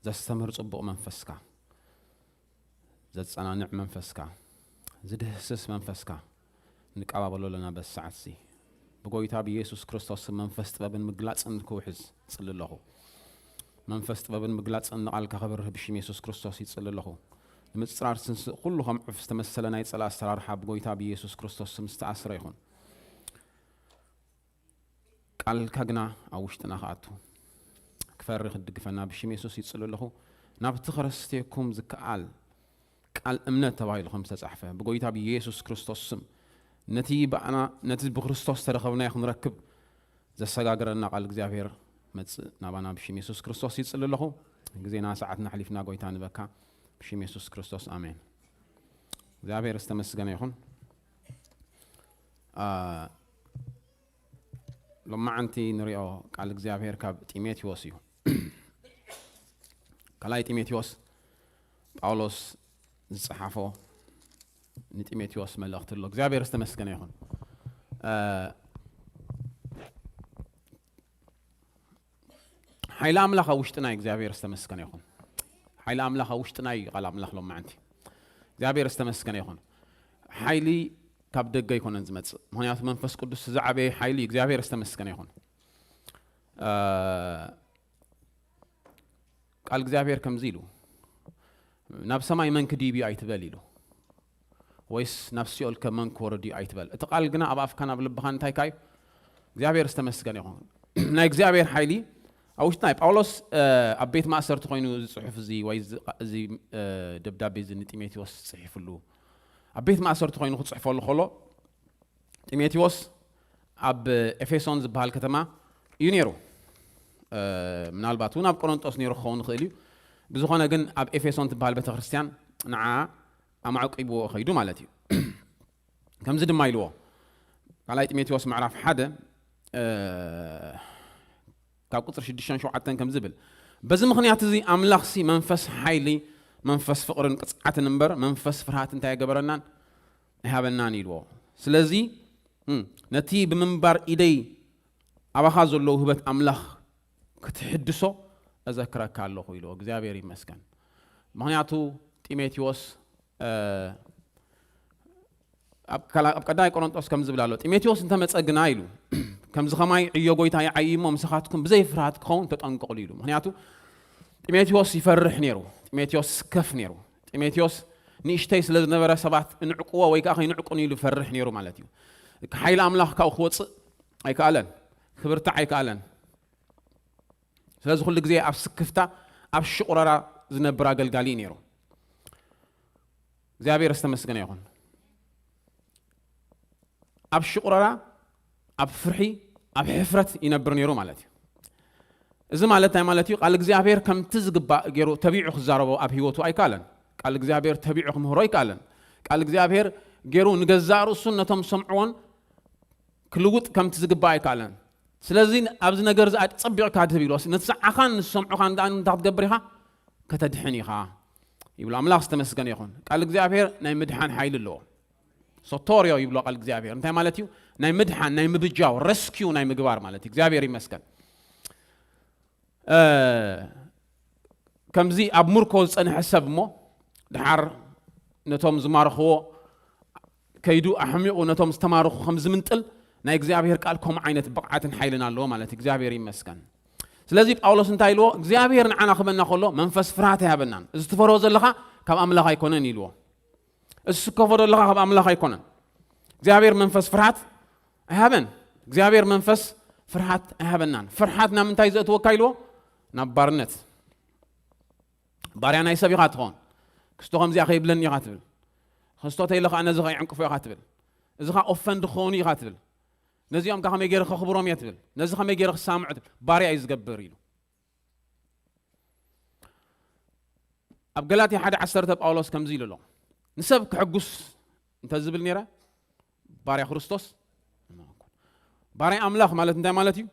ዘስተምህር ጽቡቕ መንፈስካ፣ ዘጸናንዕ መንፈስካ፣ ዝድህስስ መንፈስካ ንቀባበሎ ኣለና። በዚ ሰዓት እዚ ብጎይታ ብኢየሱስ ክርስቶስ መንፈስ ጥበብን ምግላጽን ክውሕዝ ይጽሊ ኣለኹ። መንፈስ ጥበብን ምግላጽን ንቓልካ ክብርህ ብሽም የሱስ ክርስቶስ ይጽሊ ኣለኹ። ንምጽራር ስንስእ ኩሉ ከም ዕፍ ዝተመሰለ ናይ ጸላ ኣሰራርሓ ብጎይታ ብኢየሱስ ክርስቶስ ስም ዝተኣስረ ይኹን። ቃልካ ግና ኣብ ውሽጥና ክኣቱ ክፈሪ ክድግፈና ብሽም የሱስ ይጽሉ ኣለኹ። ናብቲ ከረስቴኩም ዝከኣል ቃል እምነት ተባሂሉ ከም ዝተጻሕፈ ብጎይታ ብኢየሱስ ክርስቶስ ስም ነቲ ብኣና ነቲ ብክርስቶስ ተረኸብናዮ ክንረክብ ዘሰጋግረና ቃል እግዚኣብሔር መጽእ ናባና ብሽም የሱስ ክርስቶስ ይጽሉ ኣለኹ። ግዜና ሰዓትና ኣሕሊፍና ጎይታ ንበካ ብሽም የሱስ ክርስቶስ ኣሜን። እግዚኣብሔር ዝተመስገነ ይኹን። ሎማዓንቲ ንሪኦ ቃል እግዚኣብሔር ካብ ጢሞቴዎስ እዩ። ካልኣይ ጢሞቴዎስ ጳውሎስ ዝጸሓፎ ንጢሞቴዎስ መልእኽቲ ኣሎ። እግዚኣብሔር ዝተመስገነ ይኹን። ሓይሊ ኣምላኽ ኣብ ውሽጥና እዩ። እግዚኣብሔር ዝተመስገነ ይኹን። ሓይሊ ኣምላኽ ኣብ ውሽጥና እዩ። ቃል ኣምላኽ ሎማዓንቲ እግዚኣብሔር ዝተመስገነ ይኹን። ሓይሊ ካብ ደገ ኣይኮነን ዝመጽእ፣ ምክንያቱ መንፈስ ቅዱስ ዝዓበየ ሓይሊ እዩ። እግዚኣብሔር ዝተመስገነ ይኹን። ቃል እግዚኣብሔር ከምዚ ኢሉ፣ ናብ ሰማይ መን ክድይብ እዩ ኣይትበል ኢሉ፣ ወይስ ናብ ሲኦል ከ መን ክወርድ እዩ ኣይትበል። እቲ ቃል ግና ኣብ ኣፍካ ናብ ልብኻ እንታይ ካዩ? እግዚኣብሔር ዝተመስገነ ይኹን። ናይ እግዚኣብሔር ሓይሊ ኣብ ውሽጥና እዩ። ጳውሎስ ኣብ ቤት ማእሰርቲ ኮይኑ ዝጽሑፍ እዚ ወይ እዚ ደብዳቤ እዚ ንጢሞቴዎስ ጽሒፍሉ ኣብ ቤት ማእሰርቲ ኮይኑ ክጽሕፈሉ ከሎ ጢሞቴዎስ ኣብ ኤፌሶን ዝበሃል ከተማ እዩ ነይሩ። ምናልባት እውን ኣብ ቆሮንጦስ ነይሩ ክኸውን ይኽእል እዩ። ብዝኾነ ግን ኣብ ኤፌሶን ትበሃል ቤተክርስትያን ንዓ ኣማዕቂብዎ ኸይዱ ማለት እዩ። ከምዚ ድማ ኢልዎ፣ ካልኣይ ጢሞቴዎስ ምዕራፍ ሓደ ካብ ቁፅሪ ሽዱሽተን ሸውዓተን ከምዚ ይብል፣ በዚ ምኽንያት እዚ ኣምላኽሲ መንፈስ ሓይሊ መንፈስ ፍቕርን ቅፅዓትን እምበር መንፈስ ፍርሃት እንታይ ኣይገበረናን ኣይሃበናን ኢልዎ። ስለዚ ነቲ ብምንባር ኢደይ ኣባኻ ዘሎ ውህበት ኣምላኽ ክትሕድሶ እዘክረካ ኣለኹ ኢልዎ። እግዚኣብሔር ይመስገን። ምኽንያቱ ጢሞቴዎስ ኣብ ቀዳማይ ቆሮንጦስ ከም ዝብል ኣሎ፣ ጢሞቴዎስ እንተመፀ ግና ኢሉ ከምዚ ኸማይ ዕዮ ጎይታ ይዓይ እሞ ምሳኻትኩም ብዘይ ፍርሃት ክኸውን ተጠንቀቕሉ ኢሉ። ምክንያቱ ጢሞቴዎስ ይፈርሕ ነይሩ። ጢሞቴዎስ ስከፍ ነይሩ። ጢሞቴዎስ ንእሽተይ ስለ ዝነበረ ሰባት እንዕቅዎ ወይ ከዓ ከይንዕቁን ኢሉ ይፈርሕ ነይሩ ማለት እዩ። ሓይሊ ኣምላኽ ካብኡ ክወፅእ ኣይከኣለን፣ ክብርታዕ ኣይከኣለን። ስለዚ ኩሉ ግዜ ኣብ ስክፍታ ኣብ ሽቑረራ ዝነብር ኣገልጋሊ እዩ ነይሩ። እግዚኣብሔር ዝተመስገነ ይኹን። ኣብ ሽቑረራ ኣብ ፍርሒ ኣብ ሕፍረት ይነብር ነይሩ ማለት እዩ። እዚ ማለት እንታይ ማለት እዩ? ቃል እግዚኣብሔር ከምቲ ዝግባእ ገይሩ ተቢዑ ክዛረቦ ኣብ ህይወቱ ኣይከኣለን። ቃል እግዚኣብሔር ተቢዑ ክምህሮ ኣይከኣለን። ቃል እግዚኣብሔር ገይሩ ንገዛእ ርእሱን ነቶም ዝሰምዕዎን ክልውጥ ከምቲ ዝግባእ ኣይከኣለን። ስለዚ ኣብዚ ነገር እዚ ኣጸቢቕካ ድህብ ኢሉ ነቲ ዝሰዓኻን ንዝሰምዑኻን ደኣ እንታይ ክትገብር ኢኻ? ከተድሕን ኢኻ ይብሎ። ኣምላኽ ዝተመስገነ ይኹን። ቃል እግዚኣብሔር ናይ ምድሓን ሓይሊ ኣለዎ። ሶቶርዮ ይብሎ ቃል እግዚኣብሔር። እንታይ ማለት እዩ? ናይ ምድሓን፣ ናይ ምብጃው፣ ረስኪዩ ናይ ምግባር ማለት እዩ። እግዚኣብሔር ይመስገን። ከምዚ ኣብ ምርኮ ዝጸንሐ ሰብ እሞ ድሓር ነቶም ዝማረኽዎ ከይዱ ኣሕሚቑ ነቶም ዝተማረኹ ከም ዝምንጥል ናይ እግዚኣብሔር ቃል ከምኡ ዓይነት ብቕዓትን ሓይልን ኣለዎ ማለት እዩ። እግዚኣብሔር ይመስገን። ስለዚ ጳውሎስ እንታይ ኢልዎ? እግዚኣብሔር ንዓና ክበና ከሎ መንፈስ ፍርሃት ኣይሃበናን። እዚ ትፈርሆ ዘለኻ ካብ ኣምላኽ ኣይኮነን ኢልዎ። እዚ ትስከፎ ዘለኻ ካብ ኣምላኽ ኣይኮነን። እግዚኣብሔር መንፈስ ፍርሃት ኣይሃበን። እግዚኣብሔር መንፈስ ፍርሃት ኣይሃበናን። ፍርሃት ናብ ምንታይ ዘእትወካ ኢልዎ? ናብ ባርነት። ባርያ ናይ ሰብ ኢኻ ትኸውን። ክስቶ ከምዚኣ ከይብለኒ ኢኻ ትብል። ክስቶ ተይለ ከዓ ነዚ ከይዕንቅፎ ኢኻ ትብል። እዚ ከዓ ኦፈንድ ክኸውን ኢኻ ትብል። ነዚኦም ከዓ ከመይ ገይረ ከኽብሮም እየ ትብል። ነዚ ከመይ ገይረ ክሳምዑ ትብል። ባርያ እዩ ዝገብር ኢሉ። ኣብ ገላትያ ሓደ ዓሰርተ ጳውሎስ ከምዚ ኢሉ ኣሎ። ንሰብ ክሕጉስ እንተ ዝብል ነይረ ባርያ ክርስቶስ። ባርያ ኣምላኽ ማለት እንታይ ማለት እዩ?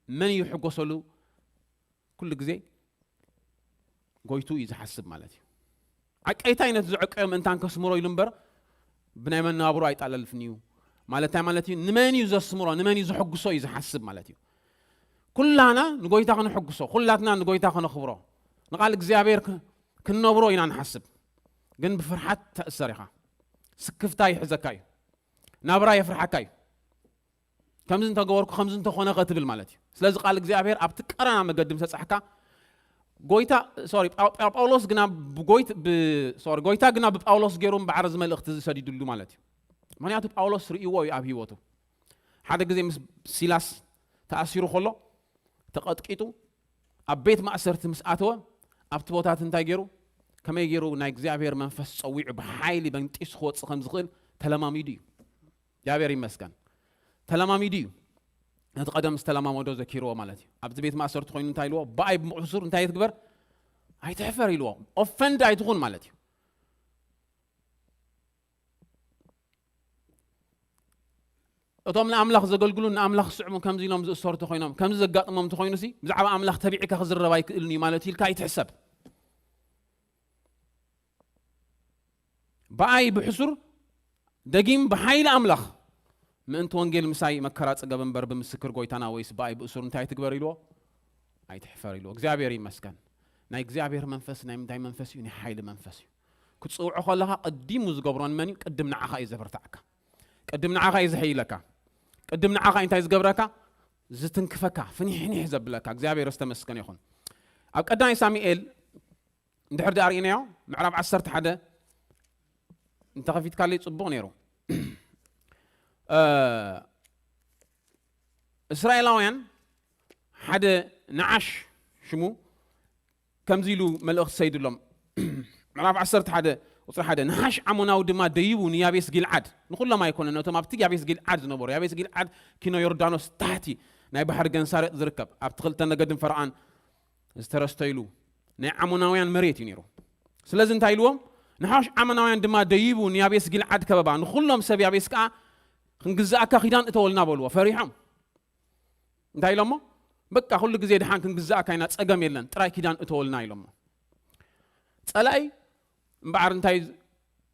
መን እዩ ሕጎሰሉ? ኩሉ ግዜ ጎይቱ እዩ ዝሓስብ ማለት እዩ። ዓቀይታይ ነቲ ዝዕቀዮ ምእንታን ከስምሮ ኢሉ እምበር ብናይ መነባብሮ ኣይጣለልፍን እዩ ማለት እንታይ ማለት እዩ? ንመን እዩ ዘስምሮ? ንመን እዩ ዘሕጉሶ እዩ ዝሓስብ ማለት እዩ። ኩላና ንጎይታ ከነሕጉሶ፣ ኩላትና ንጎይታ ከነኽብሮ፣ ንቓል እግዚኣብሔር ክ- ክንነብሮ ኢና ንሓስብ፣ ግን ብፍርሓት ተእሰር ኢኻ። ስክፍታ ይሕዘካ እዩ፣ ናብራ የፍርሓካ እዩ። ከምዚ እንተገበርኩ ከምዚ እንተኾነ ከትብል ማለት እዩ። ስለዚ ቃል እግዚኣብሔር ኣብቲ ቀረና መገዲ ምስ ተጻሕካ፣ ጎይታ ሶሪ ጳው- ጳው- ጳውሎስ ግና ብጎይት ብ- ሶሪ ጎይታ ግና ብጳውሎስ ገይሩ እምበዓር እዚ መልእኽቲ ዝሰዲድሉ ማለት እዩ። ምክንያቱ ጳውሎስ ርእይዎ እዩ ኣብ ህይወቱ። ሓደ ግዜ ምስ ሲላስ ተኣሲሩ ከሎ፣ ተቐጥቂጡ ኣብ ቤት ማእሰርቲ ምስ ኣተወ፣ ኣብቲ ቦታት እንታይ ገይሩ? ከመይ ገይሩ ናይ እግዚኣብሔር መንፈስ ጸዊዑ ብሓይሊ በንጢሱ ክወጽእ ከም ዝኽእል ተለማሚዱ እዩ። እግዚኣብሔር ይመስገን፣ ተለማሚዱ እዩ። ነቲ ቀደም ዝተለማመዶ ዘኪርዎ ማለት እዩ። ኣብዚ ቤት ማእሰርቲ ኮይኑ እንታይ ኢልዎ? ብኣይ ብምሕሱር እንታይ ትግበር? ኣይትሕፈር ኢልዎ። ኦፈንድ ኣይትኹን ማለት እዩ። እቶም ንኣምላኽ ዘገልግሉ ንኣምላኽ ዝስዕሙ ከምዚ ኢሎም ዝእሰሩ ተኮይኖም፣ ከምዚ ዘጋጥሞም ተኮይኑ ሲ ብዛዕባ ኣምላኽ ተቢዕካ ክዝረብ ኣይክእልን እዩ ማለት ኢልካ ኣይትሕሰብ። ብኣይ ብሕሱር ደጊም ብሓይሊ ኣምላኽ ምእንቲ ወንጌል ምሳይ መከራ ጽገብ እምበር ብምስክር ጎይታና ወይስ ብኣይ ብእሱር እንታይ ትግበር ኢልዎ? ኣይትሕፈር ኢልዎ። እግዚኣብሔር ይመስገን። ናይ እግዚኣብሔር መንፈስ ናይ ምንታይ መንፈስ እዩ? ናይ ሓይሊ መንፈስ እዩ። ክትጽውዖ ከለኻ ቀዲሙ ዝገብሮን መን እዩ? ቅድም ንዓኻ እዩ ዘበርታዕካ። ቅድም ንዓኻ እዩ ዝሕይለካ። ቅድም ንዓኻ እንታይ ዝገብረካ? ዝትንክፈካ፣ ፍኒሕኒሕ ዘብለካ። እግዚኣብሔር ዝተመስገነ ይኹን። ኣብ ቀዳማይ ሳሙኤል እንድሕር ደኣ ርኢናዮ፣ ምዕራፍ ዓሰርተ ሓደ እንተኸፊትካለይ ጽቡቕ ነይሩ። እ፣ እስራኤላውያን ሓደ ንዓሽ ሽሙ ከምዚ ኢሉ መልእኽቲ ሰይድሎም። ምዕራፍ ዓሰርተ ሓደ ቁጽሪ ሓደ፣ ንሓሽ ዓሞናዊ ድማ ደይቡ ንያቤስ ጊልዓድ፣ ንኹሎም ኣይኮነን፣ ነቶም ኣብቲ ያቤስ ጊልዓድ ዝነበሩ፣ ያቤስ ጊልዓድ ኪኖ ዮርዳኖስ ታሕቲ ናይ ባሕሪ ገንሳሬጥ ዝርከብ፣ ኣብቲ ክልተ ነገድን ፈርዖን ዝተረስተይሉ ናይ ዓሞናውያን መሬት እዩ ነይሩ። ስለዚ እንታይ ኢልዎም? ንሓሽ ዓሞናውያን ድማ ደይቡ ንያቤስ ጊልዓድ ከበባ፣ ንኹሎም ሰብ ያቤስ ከኣ ክንግዝኣካ ኪዳን እተወልና በልዎ። ፈሪሖም። እንታይ ኢሎሞ? በቃ ኩሉ ግዜ ድሓን ክንግዝኣካ ኢና፣ ጸገም የለን፣ ጥራይ ኪዳን እተወልና ኢሎሞ። ጸላኢ እምበኣር እንታይ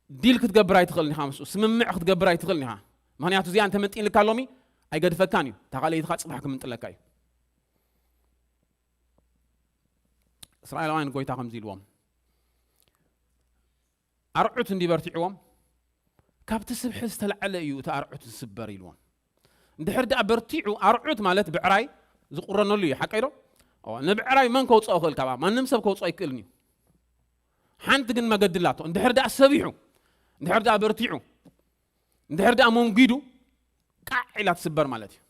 ዲል ክትገብር ኣይትኽእልን ኢኻ፣ ምስኡ ስምምዕ ክትገብር ኣይትኽእልን ኢኻ። ምኽንያቱ እዚኣ እንተመንጢልካ ሎሚ ኣይገድፈካን እዩ፣ እታ ካልኣይትኻ ጽባሕ ክምንጥለካ እዩ። እስራኤላውያን ጎይታ ከምዚ ኢልዎም፣ ኣርዑት እንዲ በርቲዕዎም፣ ካብቲ ስብሒ ዝተላዕለ እዩ እቲ ኣርዑት ዝስበር ኢልዎም። እንድሕር ደኣ በርቲዑ፣ ኣርዑት ማለት ብዕራይ ዝቁረነሉ እዩ፣ ሓቀይ ዶ? እዋ፣ ንብዕራይ መን ከውፅኦ ይኽእል? ካብኣ ማንም ሰብ ከውፅኦ ኣይክእልን እዩ። ሓንቲ ግን መገዲ ኣላቶ። እንድሕር ደኣ ሰቢሑ፣ እንድሕር ደኣ በርቲዑ፣ እንድሕር ደኣ መንጒዱ፣ ቃዕ ኢላ ትስበር ማለት እዩ።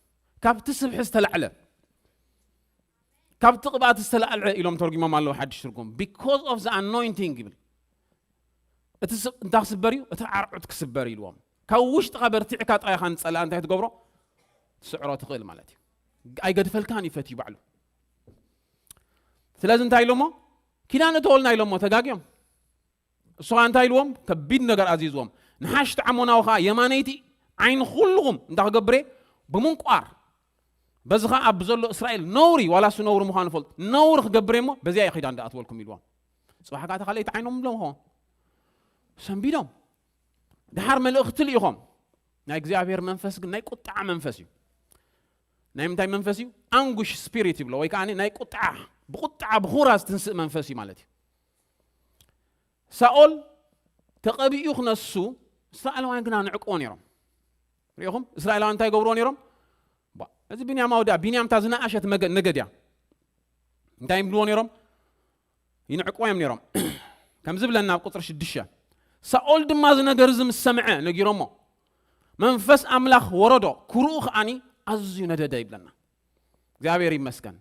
ካብቲ ስብሒ ዝተላዕለ፣ ካብቲ ቅብኣት ዝተላዕለ ኢሎም ተርጉሞም ኣለዉ ሓድሽ ትርጉም። Because of the anointing ይብል። እቲ ስ- እንታይ ክስበር እዩ? እቲ ኣርዑት ክስበር ኢልዎም። ካብ ውሽጥኻ በርቲዕካ ጥራይ ኢኻ ንጸላእ እንታይ ትገብሮ? ትስዕሮ ትኽእል ማለት እዩ። ኣይገድፈልካን እዩ፣ ፈትዩ ባዕሉ። ስለዚ እንታይ ኢሎሞ? ኪዳን እተወልና ኢሎሞ፣ ተጋግዮም። እሱ ኸኣ እንታይ ኢልዎም? ከቢድ ነገር ኣዚዝዎም። ንሓሽቲ ዓሞናዊ ኸኣ የማነይቲ ዓይኒ ኩልኹም እንታይ ክገብር እየ? ብምንቋር። በዚ ኸኣ ኣብ ዘሎ እስራኤል ነውሪ፣ ዋላ እሱ ነውሪ ምዃኑ ፈልጡ፣ ነውሪ ክገብር እየ እሞ በዚኣ እየ ኪዳን ደኣትወልኩም ኢልዎም። ጽባሕ ከኣ እታ ካልኣይቲ ዓይኖም ኣለምኾ ሰንቢዶም። ድሓር መልእኽቲ ልኢኾም። ናይ እግዚኣብሔር መንፈስ ግን ናይ ቁጥዓ መንፈስ እዩ። ናይ ምንታይ መንፈስ እዩ? ኣንጉሽ ስፒሪት ይብሎ፣ ወይ ከዓ ናይ ቁጥዓ፣ ብቁጥዓ ብኹራ ዝትንስእ መንፈስ እዩ ማለት እዩ። ሳኦል ተቐቢኡ ክነሱ እስራኤላውያን ግና ንዕቅዎ ነይሮም። ሪኢኹም? እስራኤላውያን እንታይ ይገብርዎ ነይሮም? ባ፣ እዚ ብንያማዊ ድኣ፣ ብንያም እታ ዝነኣሸት መገ-፣ ነገድ እያ። እንታይ ይብልዎ ነይሮም? ይንዕቅዎ እዮም ነይሮም። ከምዚ ብለና ኣብ ቁፅሪ ሽዱሽተ፣ ሳኦል ድማ እዚ ነገር እዚ ምስ ሰምዐ ነጊሮሞ፣ መንፈስ ኣምላኽ ወረዶ፣ ኩርኡ ከዓኒ ኣዝዩ ነደደ ይብለና። እግዚኣብሔር ይመስገን።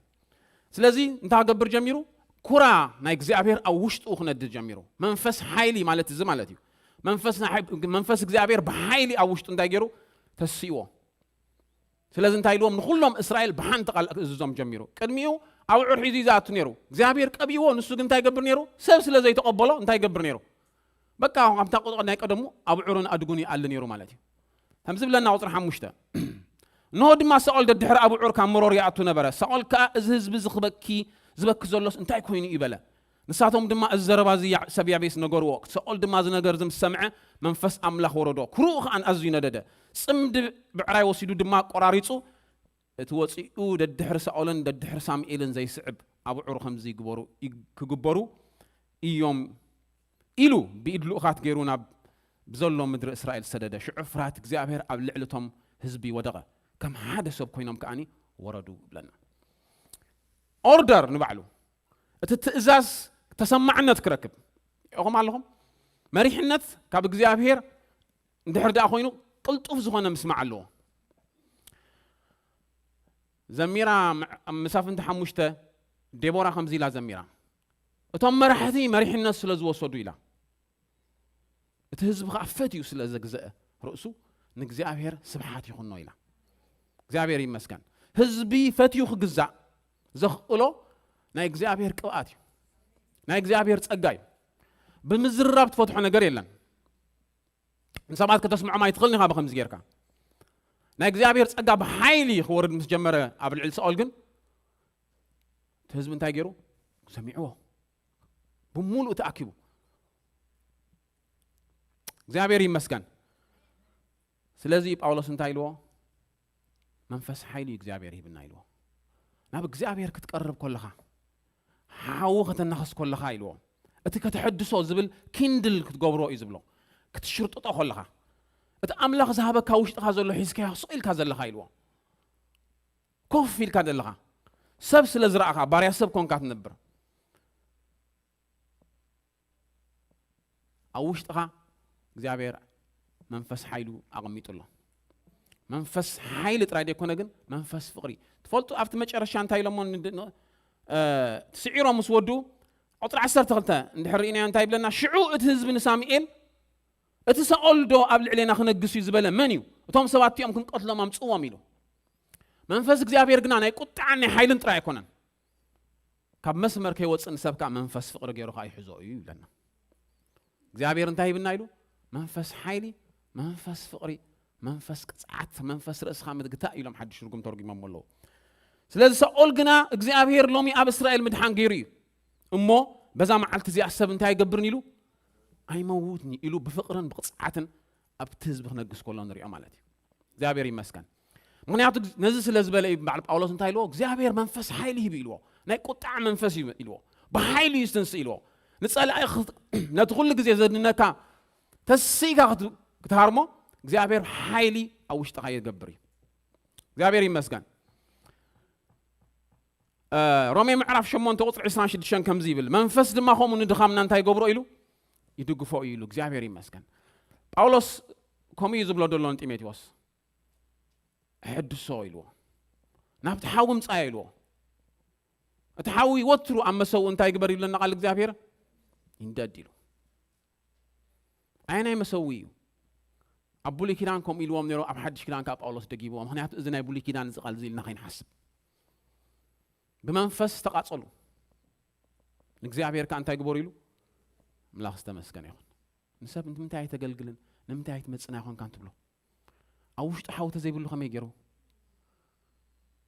ስለዚ እንታይ ክገብር ጀሚሩ? ኩራ ናይ እግዚኣብሔር ኣብ ውሽጡ ክነድድ ጀሚሩ። መንፈስ ሓይሊ ማለት እዚ ማለት እዩ። መንፈስ ናይ ሓይ-፣ መንፈስ እግዚኣብሔር ብሓይሊ ኣብ ውሽጡ እንታይ ገይሩ? ተስእዎ። ስለዚ እንታይ ኢልዎም? ንኹሎም እስራኤል ብሓንቲ ቃል ክእዝዞም ጀሚሩ። ቅድሚኡ ኣብዑር ሒዙ እዩ ዝኣቱ ነይሩ። እግዚኣብሔር ቀቢእዎ፣ ንሱ ግን እንታይ ይገብር ነይሩ? ሰብ ስለ ዘይተቐበሎ እንታይ ይገብር ነይሩ? በቃ፣ ከምታ ቁጥቋጥ ናይ ቀደሙ ኣብዑርን ኣድጉን ይኣሊ ነይሩ ማለት እዩ። ከምዚ ብለና ቁፅሪ ሓሙሽተ፣ እንሆ ድማ ሳኦል ደድሕሪ ኣብዑር ካብ መሮር ይኣቱ ነበረ። ሳኦል ከኣ፣ "እዚ ህዝቢ እዚ ክበኪ፣ ዝበኪ ዘሎስ እንታይ ኮይኑ እዩ?" በለ። ንሳቶም ድማ፣ "እዚ ዘረባ እዚ ያ-፣ ሰብ ያቤስ ነገርዎ። ሳኦል ድማ እዚ ነገር እዚ ምስ ሰምዐ፣ መንፈስ ኣምላኽ ወረዶ፣ ኩርኡ ከኣ ኣዝዩ ነደደ። ጽምዲ ብዕራይ ወሲዱ ድማ ኣቆራሪጹ፣ እቲ ወጺኡ ደድሕሪ ሳኦልን ደድሕሪ ሳሙኤልን ዘይስዕብ ኣብዑር ከምዚ ይግበሩ፣ ይግ-፣ ክግበሩ እዮም ኢሉ ብኢድ ልኡኻት ገይሩ ናብ ብዘሎ ምድሪ እስራኤል ሰደደ። ሽዑ ፍርሃት እግዚኣብሔር ኣብ ልዕሊ እቶም ህዝቢ ወደቐ። ከም ሓደ ሰብ ኮይኖም ከኣኒ ወረዱ ይብለና። ኦርደር ንባዕሉ፣ እቲ ትእዛዝ ተሰማዕነት ክረክብ። ኢኹም ኣለኹም? መሪሕነት ካብ እግዚኣብሔር እንድሕር ደኣ ኮይኑ ቅልጡፍ ዝኾነ ምስማዕ ኣለዎ። ዘሚራ ም-፣ ኣብ መሳፍንቲ ሓሙሽተ ዴቦራ ከምዚ ኢላ ዘሚራ፣ "እቶም መራሕቲ መሪሕነት ስለ ዝወሰዱ" ኢላ፣ "እቲ ህዝቢ ኸኣ ፈትዩ ስለ ዘግዘአ ርእሱ ንእግዚኣብሔር ስብሓት ይኹኖ" ኢላ። እግዚኣብሔር ይመስገን። ህዝቢ ፈትዩ ክግዛእ ዘኽእሎ ናይ እግዚኣብሔር ቅብኣት እዩ። ናይ እግዚኣብሔር ጸጋ እዩ። ብምዝርራብ ትፈትሖ ነገር የለን። ንሰባት ከተስምዖም ኣይትኽእልን ኢኻ ብኸምዚ ጌርካ። ናይ እግዚኣብሔር ጸጋ ብሓይሊ ክወርድ ምስ ጀመረ ኣብ ልዕሊ ሳኦል ግን እቲ ህዝቢ እንታይ ገይሩ? ሰሚዕዎ። ብምሉእ ተኣኪቡ። እግዚኣብሔር ይመስገን። ስለዚ ጳውሎስ እንታይ ኢልዎ? "መንፈስ ሓይሊ እዩ እግዚኣብሔር ሂብና" ኢልዎ። ናብ እግዚኣብሔር ክትቀርብ ከለኻ፣ ሓዊ ከተናኽስ ከለኻ ኢልዎ፣ እቲ ከተሐድሶ ዝብል ኪንድል ክትገብሮ እዩ ዝብሎ። ክትሽርጥጦ ከለኻ፣ እቲ ኣምላኽ ዝሃበካ ውሽጥኻ ዘሎ ሒዝካዮ ስቕ ኢልካ ዘለኻ ኢልዎ። ኮፍ ኢልካ ዘለኻ፣ ሰብ ስለ ዝረኣኻ፣ ባርያ ሰብ ኮንካ ትነብር። ኣብ ውሽጥኻ እግዚኣብሔር መንፈስ ሓይሉ ኣቐሚጡ ኣሎ። መንፈስ ሓይሊ ጥራይ ዘይኮነ ግን መንፈስ ፍቕሪ። ትፈልጡ ኣብቲ መጨረሻ እንታይ ኢሎሞ ን-፣ ን-፣ እ፣ ስዒሮም ምስ ወዱ ቁጽሪ ዓሰርተ ክልተ እንድሕር ርኢናዮ እንታይ ይብለና? "ሽዑ እቲ ህዝቢ ንሳሙኤል፣ እቲ ሳኦል ዶ ኣብ ልዕሌና ክነግስ እዩ ዝበለ መን እዩ? እቶም ሰባት እቲኦም ክንቀትሎም ኣምጽዎም" ኢሉ። መንፈስ እግዚኣብሔር ግና ናይ ቁጥዓን ናይ ሓይልን ጥራይ ኣይኮነን። ካብ መስመር ከይወጽእ ንሰብ ከኣ መንፈስ ፍቕሪ ገይሩ ከኣ ይሕዞ እዩ ይብለና። እግዚኣብሔር እንታይ ሂብና ኢሉ? መንፈስ ሓይሊ፣ መንፈስ ፍቕሪ፣ መንፈስ ቅጽዓት፣ መንፈስ ርእስኻ ምትግታእ ኢሎም ሓድሽ ትርጉም ተርጉሞም ኣለዉ። ስለዚ ሳኦል ግና እግዚኣብሔር ሎሚ ኣብ እስራኤል ምድሓን ገይሩ እዩ። እሞ በዛ መዓልቲ እዚኣ ሰብ እንታይ ኣይገብርን ኢሉ? "ኣይመውትን" ኢሉ ብፍቕርን ብቕጽዓትን ኣብቲ ህዝቢ ክነግስ ከሎ ንሪኦ ማለት እዩ። እግዚኣብሔር ይመስገን። ምኽንያቱ ነዚ ስለ ዝበለ እዩ በዓል ጳውሎስ እንታይ ኢልዎ? እግዚኣብሔር መንፈስ ሓይሊ ሂቡ ኢልዎ። ናይ ቁጣዕ መንፈስ እዩ ኢልዎ። ብሓይሊ እዩ ዝትንስእ ኢልዎ። ንጸላኢ ክት-፣ ነቲ ኩሉ ግዜ ዘድነካ ተሲእካ ክት-፣ ክትሃርሞ እግዚኣብሔር ሓይሊ ኣብ ውሽጥኻ ይገብር እዩ። እግዚኣብሔር ይመስገን። እ፣ ሮሜ ምዕራፍ ሸሞንተ ቁጽሪ ዕስራን ሽዱሽተን ከምዚ ይብል፣ "መንፈስ ድማ ከምኡ ንድኻምና እንታይ ይገብሮ?" ኢሉ ይድግፎ እዩ ኢሉ። እግዚኣብሔር ይመስገን። ጳውሎስ ከምኡ እዩ ዝብሎ ዘሎ ንጢሞቴዎስ። "ሕድሶ" ኢልዎ። "ናብቲ ሓዊ ምጻዮ" ኢልዎ። እቲ ሓዊ ወትሩ ኣብ መሰውኡ እንታይ ይግበር ይብለና ቃል እግዚኣብሔር? ይንደድ ኢሉ። ኣየናይ መሰውኢ እዩ? ኣብ ብሉይ ኪዳን ከምኡ ኢልዎም ነይሩ፣ ኣብ ሓድሽ ኪዳን ከኣ ጳውሎስ ደጊምዎ። ምኽንያቱ እዚ ናይ ብሉይ ኪዳን እዚ ቃል እዚ ኢልና ከይንሓስብ። ብመንፈስ ተቓጸሉ። ንእግዚኣብሔር ከኣ እንታይ ግበሩ ኢሉ? ኣምላኽ ዝተመስገነ ይኹን። ንሰብ ንምንታይ ኣይተገልግልን? ንምንታይ ኣይትመጽእን ኣይኾንካን ትብሎ? ኣብ ውሽጡ ሓዊ ተዘይብሉ ከመይ ገይሩ?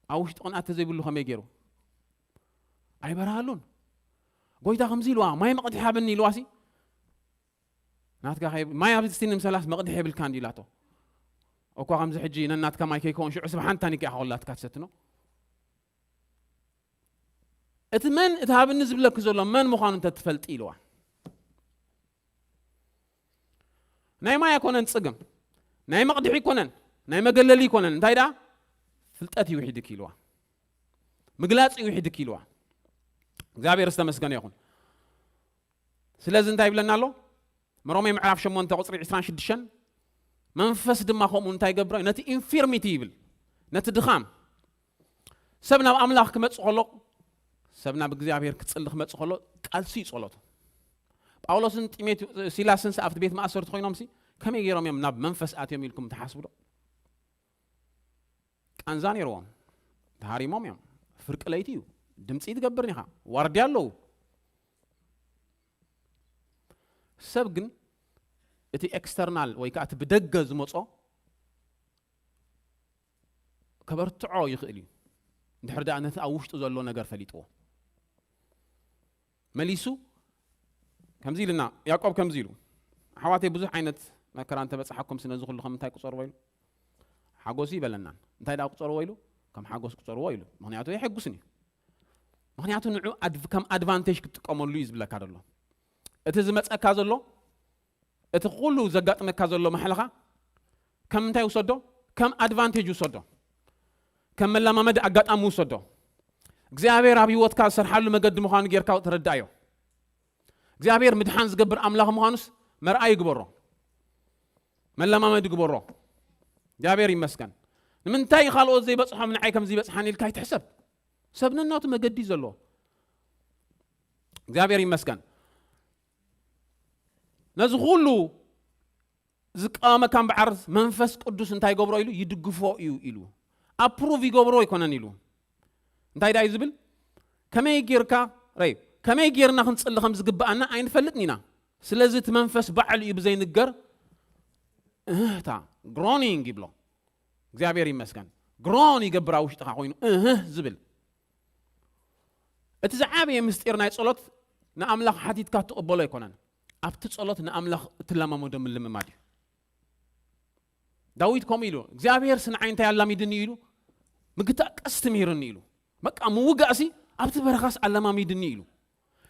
ኣብ ውሽጡ ቅንኣት ተዘይብሉ ከመይ ገይሩ? ኣይበርሃሉን። ጎይታ ከምዚ ኢልዋ፣ "ማይ መቕድሒ ሃበኒ" ኢልዋሲ፣ ናትካ ከይ-፣ ማይ ኣብዚ እስቲ ንምሰላስ መቕድሒ የብልካ እንዲ ኢላቶ። እኳ ከምዚ ሕጂ ነናትካ ማይ ከይከውን ሽዑ ስብሓንታ ኒካ ኢኻ ኮላትካ ትሰትኖ። እቲ መን፣ እቲ ሃብኒ ዝብለኪ ዘሎ መን ምዃኑ እንተ ትፈልጢ ኢልዋ። ናይ ማይ ኣይኮነን ጽግም፣ ናይ መቕድሒ ኣይኮነን፣ ናይ መገለሊ ኣይኮነን። እንታይ ደኣ? ፍልጠት ይውሒድኪ ኢልዋ። ምግላጽ ይውሒድኪ ኢልዋ። እግዚኣብሔር ዝተመስገነ ይኹን። ስለዚ እንታይ ይብለና ኣሎ? ሮሜ ምዕራፍ ሸሞንተ ቁጽሪ ዕስራን ሽዱሽተን፣ መንፈስ ድማ ከምኡ እንታይ ይገብሮ? ነቲ ኢንፊርሚቲ ይብል፣ ነቲ ድኻም። ሰብ ናብ ኣምላኽ ክመጽእ ከሎ፣ ሰብ ናብ እግዚኣብሔር ክጽሊ ክመጽእ ከሎ፣ ቃልሲ እዩ ጸሎቱ። ጳውሎስን ጢሞቴዎ-፣ ሲላስን ኣብቲ ቤት ማእሰርቲ ኮይኖምሲ፣ ከመይ ገይሮም እዮም ናብ መንፈስ ኣትዮም ኢልኩም ትሓስቡ ዶ? ቃንዛ ነይርዎም። ተሃሪሞም እዮም። ፍርቂ ለይቲ እዩ። ድምጺ ትገብርን ኢኻ። ዋርድያ ኣለዉ። ሰብ ግን እቲ ኤክስተርናል ወይ ከኣ እቲ ብደገ ዝመጾ ከበርትዖ ይኽእል እዩ። እንድሕር ደኣ ነቲ ኣብ ውሽጡ ዘሎ ነገር ፈሊጥዎ። መሊሱ ከምዚ ኢልና፣ ያዕቆብ ከምዚ ኢሉ፣ "ኣሕዋተይ፣ ብዙሕ ዓይነት መከራ እንተበጽሓኩም፣ ስነዚ ኩሉ ከም እንታይ ቁጸርዎ?" ኢሉ። "ሓጎስ እዩ" በለናን። እንታይ ደኣ ቁጸርዎ ኢሉ? ከም ሓጎስ ቁጸርዎ ኢሉ። ምኽንያቱ የሐጉስን እዩ። ምኽንያቱ ንዑ ኣድቭ- ከም ኣድቫንቴጅ ክትጥቀመሉ እዩ ዝብለካ ዘሎ። እቲ ዝመፀካ ዘሎ፣ እቲ ኩሉ ዘጋጥመካ ዘሎ ማሕለኻ ከም እንታይ ውሰዶ? ከም ኣድቫንቴጅ ውሰዶ። ከም መለማመዲ ኣጋጣሚ ውሰዶ። እግዚኣብሔር ኣብ ህይወትካ ዝሰርሓሉ መገዲ ምዃኑ ጌርካ ተረዳእዮ። እግዚኣብሔር ምድሓን ዝገብር ኣምላኽ ምዃኑስ መርኣይ ይግበሮ። መለማመዲ ግበሮ። እግዚኣብሔር ይመስገን። ንምንታይ ካልኦት ዘይበፅሖም ንዓይ ከም ዘይበፅሓን ኢልካ ኣይትሕሰብ። ሰብ ነናቱ መገዲ እዩ ዘለዎ። እግዚኣብሔር ይመስገን። ነዚ ኩሉ ዝቃወመካ እምበዓር መንፈስ ቅዱስ እንታይ ይገብሮ ኢሉ? ይድግፎ እዩ ኢሉ። ኣፕሩቭ ይገብሮ ኣይኮነን ኢሉ። እንታይ ዳዩ ዝብል? ከመይ ጌርካ ረይ ከመይ ጌርና ክንጽሊ ከም ዝግብኣና ኣይንፈልጥን ኢና። ስለዚ እቲ መንፈስ ባዕሉ እዩ ብዘይንገር እህታ ግሮኒንግ ይብሎ። እግዚኣብሔር ይመስገን። ግሮን ይገብር ኣብ ውሽጥኻ ኮይኑ እህህ ዝብል። እቲ ዝዓበየ ምስጢር ናይ ጸሎት ንኣምላኽ ሓቲትካ ትቕበሎ ኣይኮነን። ኣብቲ ጸሎት ንኣምላኽ እትለማመዶ ምልምማድ እዩ። ዳዊት ከምኡ ኢሉ፣ እግዚኣብሔር ስንዓይ እንታይ ኣላሚድኒ ኢሉ፣ ምግታእ ቀስቲ ምሂርኒ ኢሉ። በቃ ምውጋእሲ ኣብቲ በረኻስ ኣለማሚድኒ ኢሉ።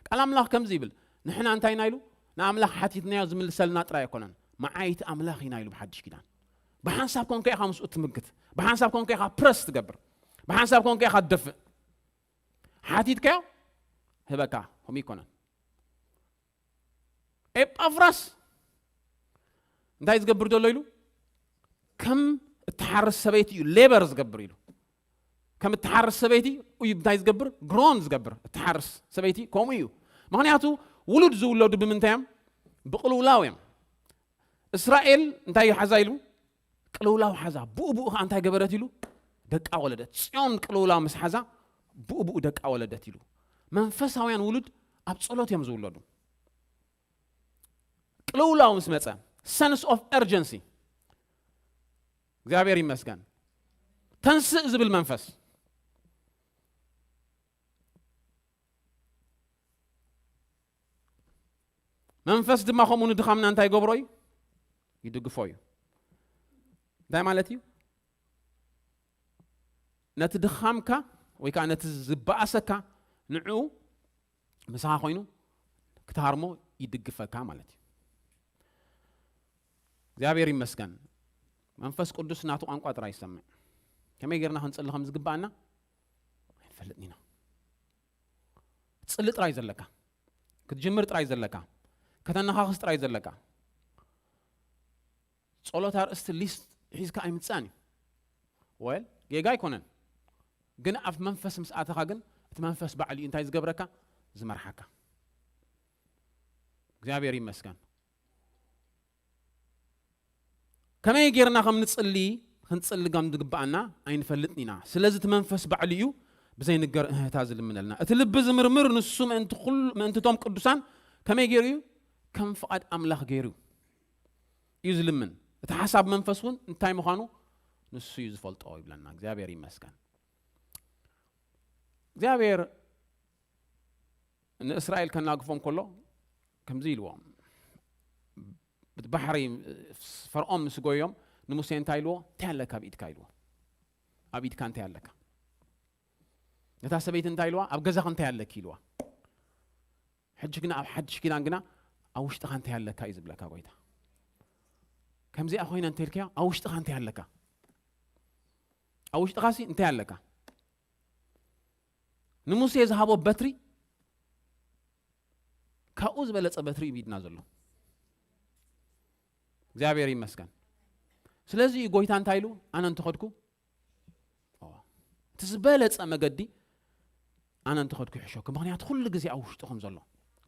ቃል ኣምላኽ ከምዚ ይብል፣ ንሕና እንታይ ኢና ኢሉ? ንኣምላኽ ሓቲትናዮ ዝምልሰልና ጥራይ ኣይኮነን፣ መዓይቲ ኣምላኽ ኢና ኢሉ ብሓድሽ ኪዳን። ብሓንሳብ ኮንካ ኢኻ ምስኡ ትምግት፣ ብሓንሳብ ኮንካ ኢኻ ፕረስ ትገብር፣ ብሓንሳብ ኮንካ ኢኻ ትደፍእ። ሓቲትካዮ ህበካ፣ ከምኡ ይኮነን። ኤጳፍራስ እንታይ ዝገብር ዘሎ ኢሉ? ከም እትሓርስ ሰበይቲ እዩ ሌበር ዝገብር ኢሉ። ከም እትሓርስ ሰበይቲ እዩ እንታይ ዝገብር? ግሮን ዝገብር። እትሓርስ ሰበይቲ ከምኡ እዩ። ምኽንያቱ ውሉድ ዝውለዱ ብምንታይ እዮም? ብቅልውላው እዮም። እስራኤል እንታይ ሓዛ ኢሉ? ቅልውላው ሓዛ። ብኡ ብኡ ከዓ እንታይ ገበረት ኢሉ? ደቃ ወለደት። ጽዮን ቅልውላው ምስ ሓዛ ብኡ ብኡ ደቃ ወለደት ኢሉ። መንፈሳውያን ውሉድ ኣብ ጸሎት እዮም ዝውለዱ። ቅልውላው ምስ መጸ፣ ሰንስ ኦፍ ኤርጀንሲ፣ እግዚኣብሔር ይመስገን፣ ተንስእ ዝብል መንፈስ። መንፈስ ድማ ከምኡ ንድኻምና እንታይ ይገብሮ እዩ? ይድግፎ እዩ። እንታይ ማለት እዩ? ነቲ ድኻምካ ወይ ከዓ ነቲ ዝበኣሰካ ንዕኡ ምሳኻ ኮይኑ ክትሃርሞ ይድግፈካ ማለት እዩ። እግዚኣብሔር ይመስገን። መንፈስ ቅዱስ ናቱ ቋንቋ ጥራይ ይሰምዕ። ከመይ ጌርና ክንጽሊ ከም ዝግብኣና ኣይንፈልጥን ኢና። ክትጽሊ ጥራይ ዘለካ፣ ክትጅምር ጥራይ ዘለካ፣ ከተነኻኽስ ጥራይ ዘለካ። ጸሎት ኣርእስቲ ሊስት ሒዝካ ኣይምጻን እዩ። ወል ጌጋ ኣይኮነን፣ ግን ኣብ መንፈስ ምስ ኣተኻ ግን እቲ መንፈስ ባዕሉ እዩ እንታይ ዝገብረካ? ዝመርሓካ። እግዚኣብሔር ይመስገን። ከመይ ጌርና ከም ንጽሊ ክንጽሊ ከም ዝግብኣና ኣይንፈልጥን ኢና። ስለዚ እቲ መንፈስ ባዕሉ እዩ ብዘይንገር እህታ ዝልምነልና። እቲ ልቢ ዝምርምር ንሱ ምእንቲ ኩሉ፣ ምእንቲ እቶም ቅዱሳን ከመይ ገይሩ እዩ? ከም ፍቓድ ኣምላኽ ገይሩ እዩ ዝልምን። እቲ ሓሳብ መንፈስ እውን እንታይ ምዃኑ ንሱ እዩ ዝፈልጦ ይብለና። እግዚኣብሔር ይመስገን። እግዚኣብሔር ንእስራኤል ከናግፎም ከሎ ከምዚ ኢልዎም፣ እቲ ባሕሪ ፈርዖን ምስ ጎዮም ንሙሴ እንታይ ኢልዎ? እንታይ ኣለካ ኣብ ኢድካ ኢልዎ። ኣብ ኢድካ እንታይ ኣለካ? ነታ ሰበይቲ እንታይ ኢልዋ? ኣብ ገዛኺ እንታይ ኣለኪ ኢልዋ። ሕጂ ግና ኣብ ሓድሽ ኪዳን ግና ኣብ ውሽጥኻ እንታይ ኣለካ እዩ ዝብለካ ጎይታ። ከምዚኣ ኮይነ እንተልክያ ኣብ ውሽጥኻ እንታይ ኣለካ? ኣብ ውሽጥኻሲ እንታይ ኣለካ? ንሙሴ ዝሃቦ በትሪ ካብኡ ዝበለጸ በትሪ እዩ ቢድና ዘሎ። እግዚኣብሔር ይመስገን። ስለዚ እዩ ጎይታ እንታይ ኢሉ? ኣነ እንተኸድኩ፣ ኦ፣ እቲ ዝበለጸ መገዲ ኣነ እንተኸድኩ ይሕሸኩ። ምኽንያቱ ኩሉ ግዜ ኣብ ውሽጥኹም ዘሎ።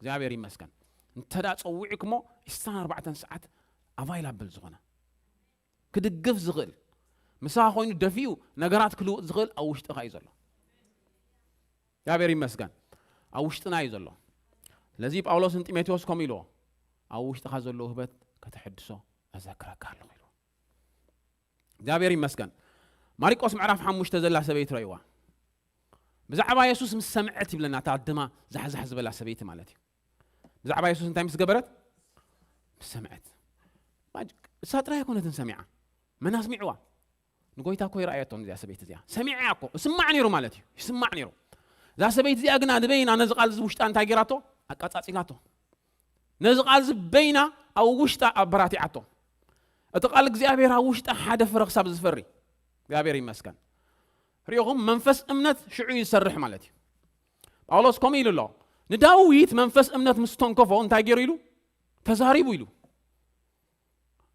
እግዚኣብሔር ይመስገን። እንተ ደኣ ጸዊዕኩሞ ዒስራን ኣርባዕተን ሰዓት ኣቫይላብል ዝኾነ፣ ክድግፍ ዝኽእል፣ ምሳኻ ኮይኑ ደፊኡ ነገራት ክልውጥ ዝኽእል ኣብ ውሽጥኻ እዩ ዘሎ። እግዚኣብሔር ይመስገን። ኣብ ውሽጥና እዩ ዘሎ። ስለዚ ጳውሎስ ንጢሞቴዎስ ከምኡ ኢልዎ፣ ኣብ ውሽጥኻ ዘሎ ውህበት ከተሐድሶ እዘክረካ ኣለኹ ኢልዎ። እግዚኣብሔር ይመስገን። ማርቆስ ምዕራፍ ሓሙሽተ ዘላ ሰበይቲ ረእይዋ። ብዛዕባ የሱስ ምስ ሰምዐት ይብለና፣ እታ ድማ ዛሕዛሕ ዝበላ ሰበይቲ ማለት እዩ። ብዛዕባ የሱስ እንታይ ምስ ገበረት? ምስ ሰምዐት። ማጅ-፣ እሳ ጥራይ ኣይኮነትን ሰሚዓ። መን ኣስሚዕዋ? ንጎይታ እኮ ይረኣየቶም እዚኣ ሰበይቲ እዚኣ። ሰሚዓ እኮ፣ ይስማዕ ነይሩ ማለት እዩ። ይስማዕ ነይሩ። እዛ ሰበይቲ እዚኣ ግና ንበይና ነዚ ቃል እዚ ውሽጣ እንታይ ገይራቶ? ኣቃጻጺላቶ። ነዚ ቃል እዚ በይና ኣብ ውሽጣ ኣበራቲዓቶ። እቲ ቃል እግዚኣብሔር ኣብ ውሽጣ ሓደ ፍረ ክሳብ ዝፈሪ፣ እግዚኣብሔር ይመስገን። ሪኢኹም፣ መንፈስ እምነት ሽዑ እዩ ዝሰርሕ ማለት እዩ። ጳውሎስ ከምኡ ኢሉ ኣሎ። ንዳዊት መንፈስ እምነት ምስ ተንከፎ እንታይ ገይሩ ኢሉ? ተዛሪቡ ኢሉ።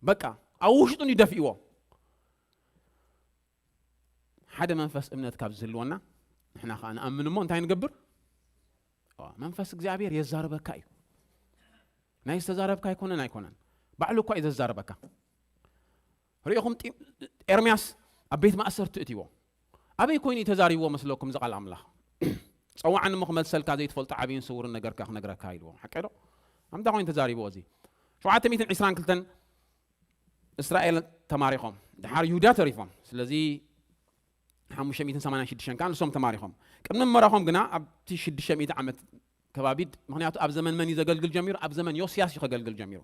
በቃ፣ ኣብ ውሽጡ እዩ ደፊእዎ። ሓደ መንፈስ እምነት ካብ ዝህልወና፣ ንሕና ኸዓ ንኣምን እሞ እንታይ ንገብር? ዋ፣ መንፈስ እግዚኣብሔር የዛርበካ እዩ። ናይ ዝተዛረብካ ኣይኮነን፣ ኣይኮነን። ባዕሉ እኳ እዩ ዘዛርበካ። ሪኢኹም፣ ጢ-፣ ኤርምያስ ኣብ ቤት ማእሰርቲ እትይዎ። ኣበይ ኮይኑ እዩ ተዛሪብዎ መስለኩም እዚ ቃል ኣምላኽ? "ጸውዓኒ እሞ ክመልሰልካ፣ ዘይትፈልጦ ዓብይን ስውርን ነገር ከኣ ክነግረካ" ኢልዎ። ሓቀ ዶ? ኣምታ ኮይኑ ተዛሪብዎ እዚ። ሸውዓተ ሚእትን ዕስራን ክልተን እስራኤል ተማሪኾም፣ ድሓር ይሁዳ ተሪፎም። ስለዚ ሓሙሽተ ሚእትን ሰማንያን ሽዱሽተን ከኣ ንሶም ተማሪኾም። ቅድሚ ምምራኾም ግና ኣብቲ ሽዱሽተ ሚእቲ ዓመት ከባቢ፣ ምኽንያቱ ኣብ ዘመን መን እዩ ዘገልግል ጀሚሩ? ኣብ ዘመን ዮስያስ እዩ ከገልግል ጀሚሩ።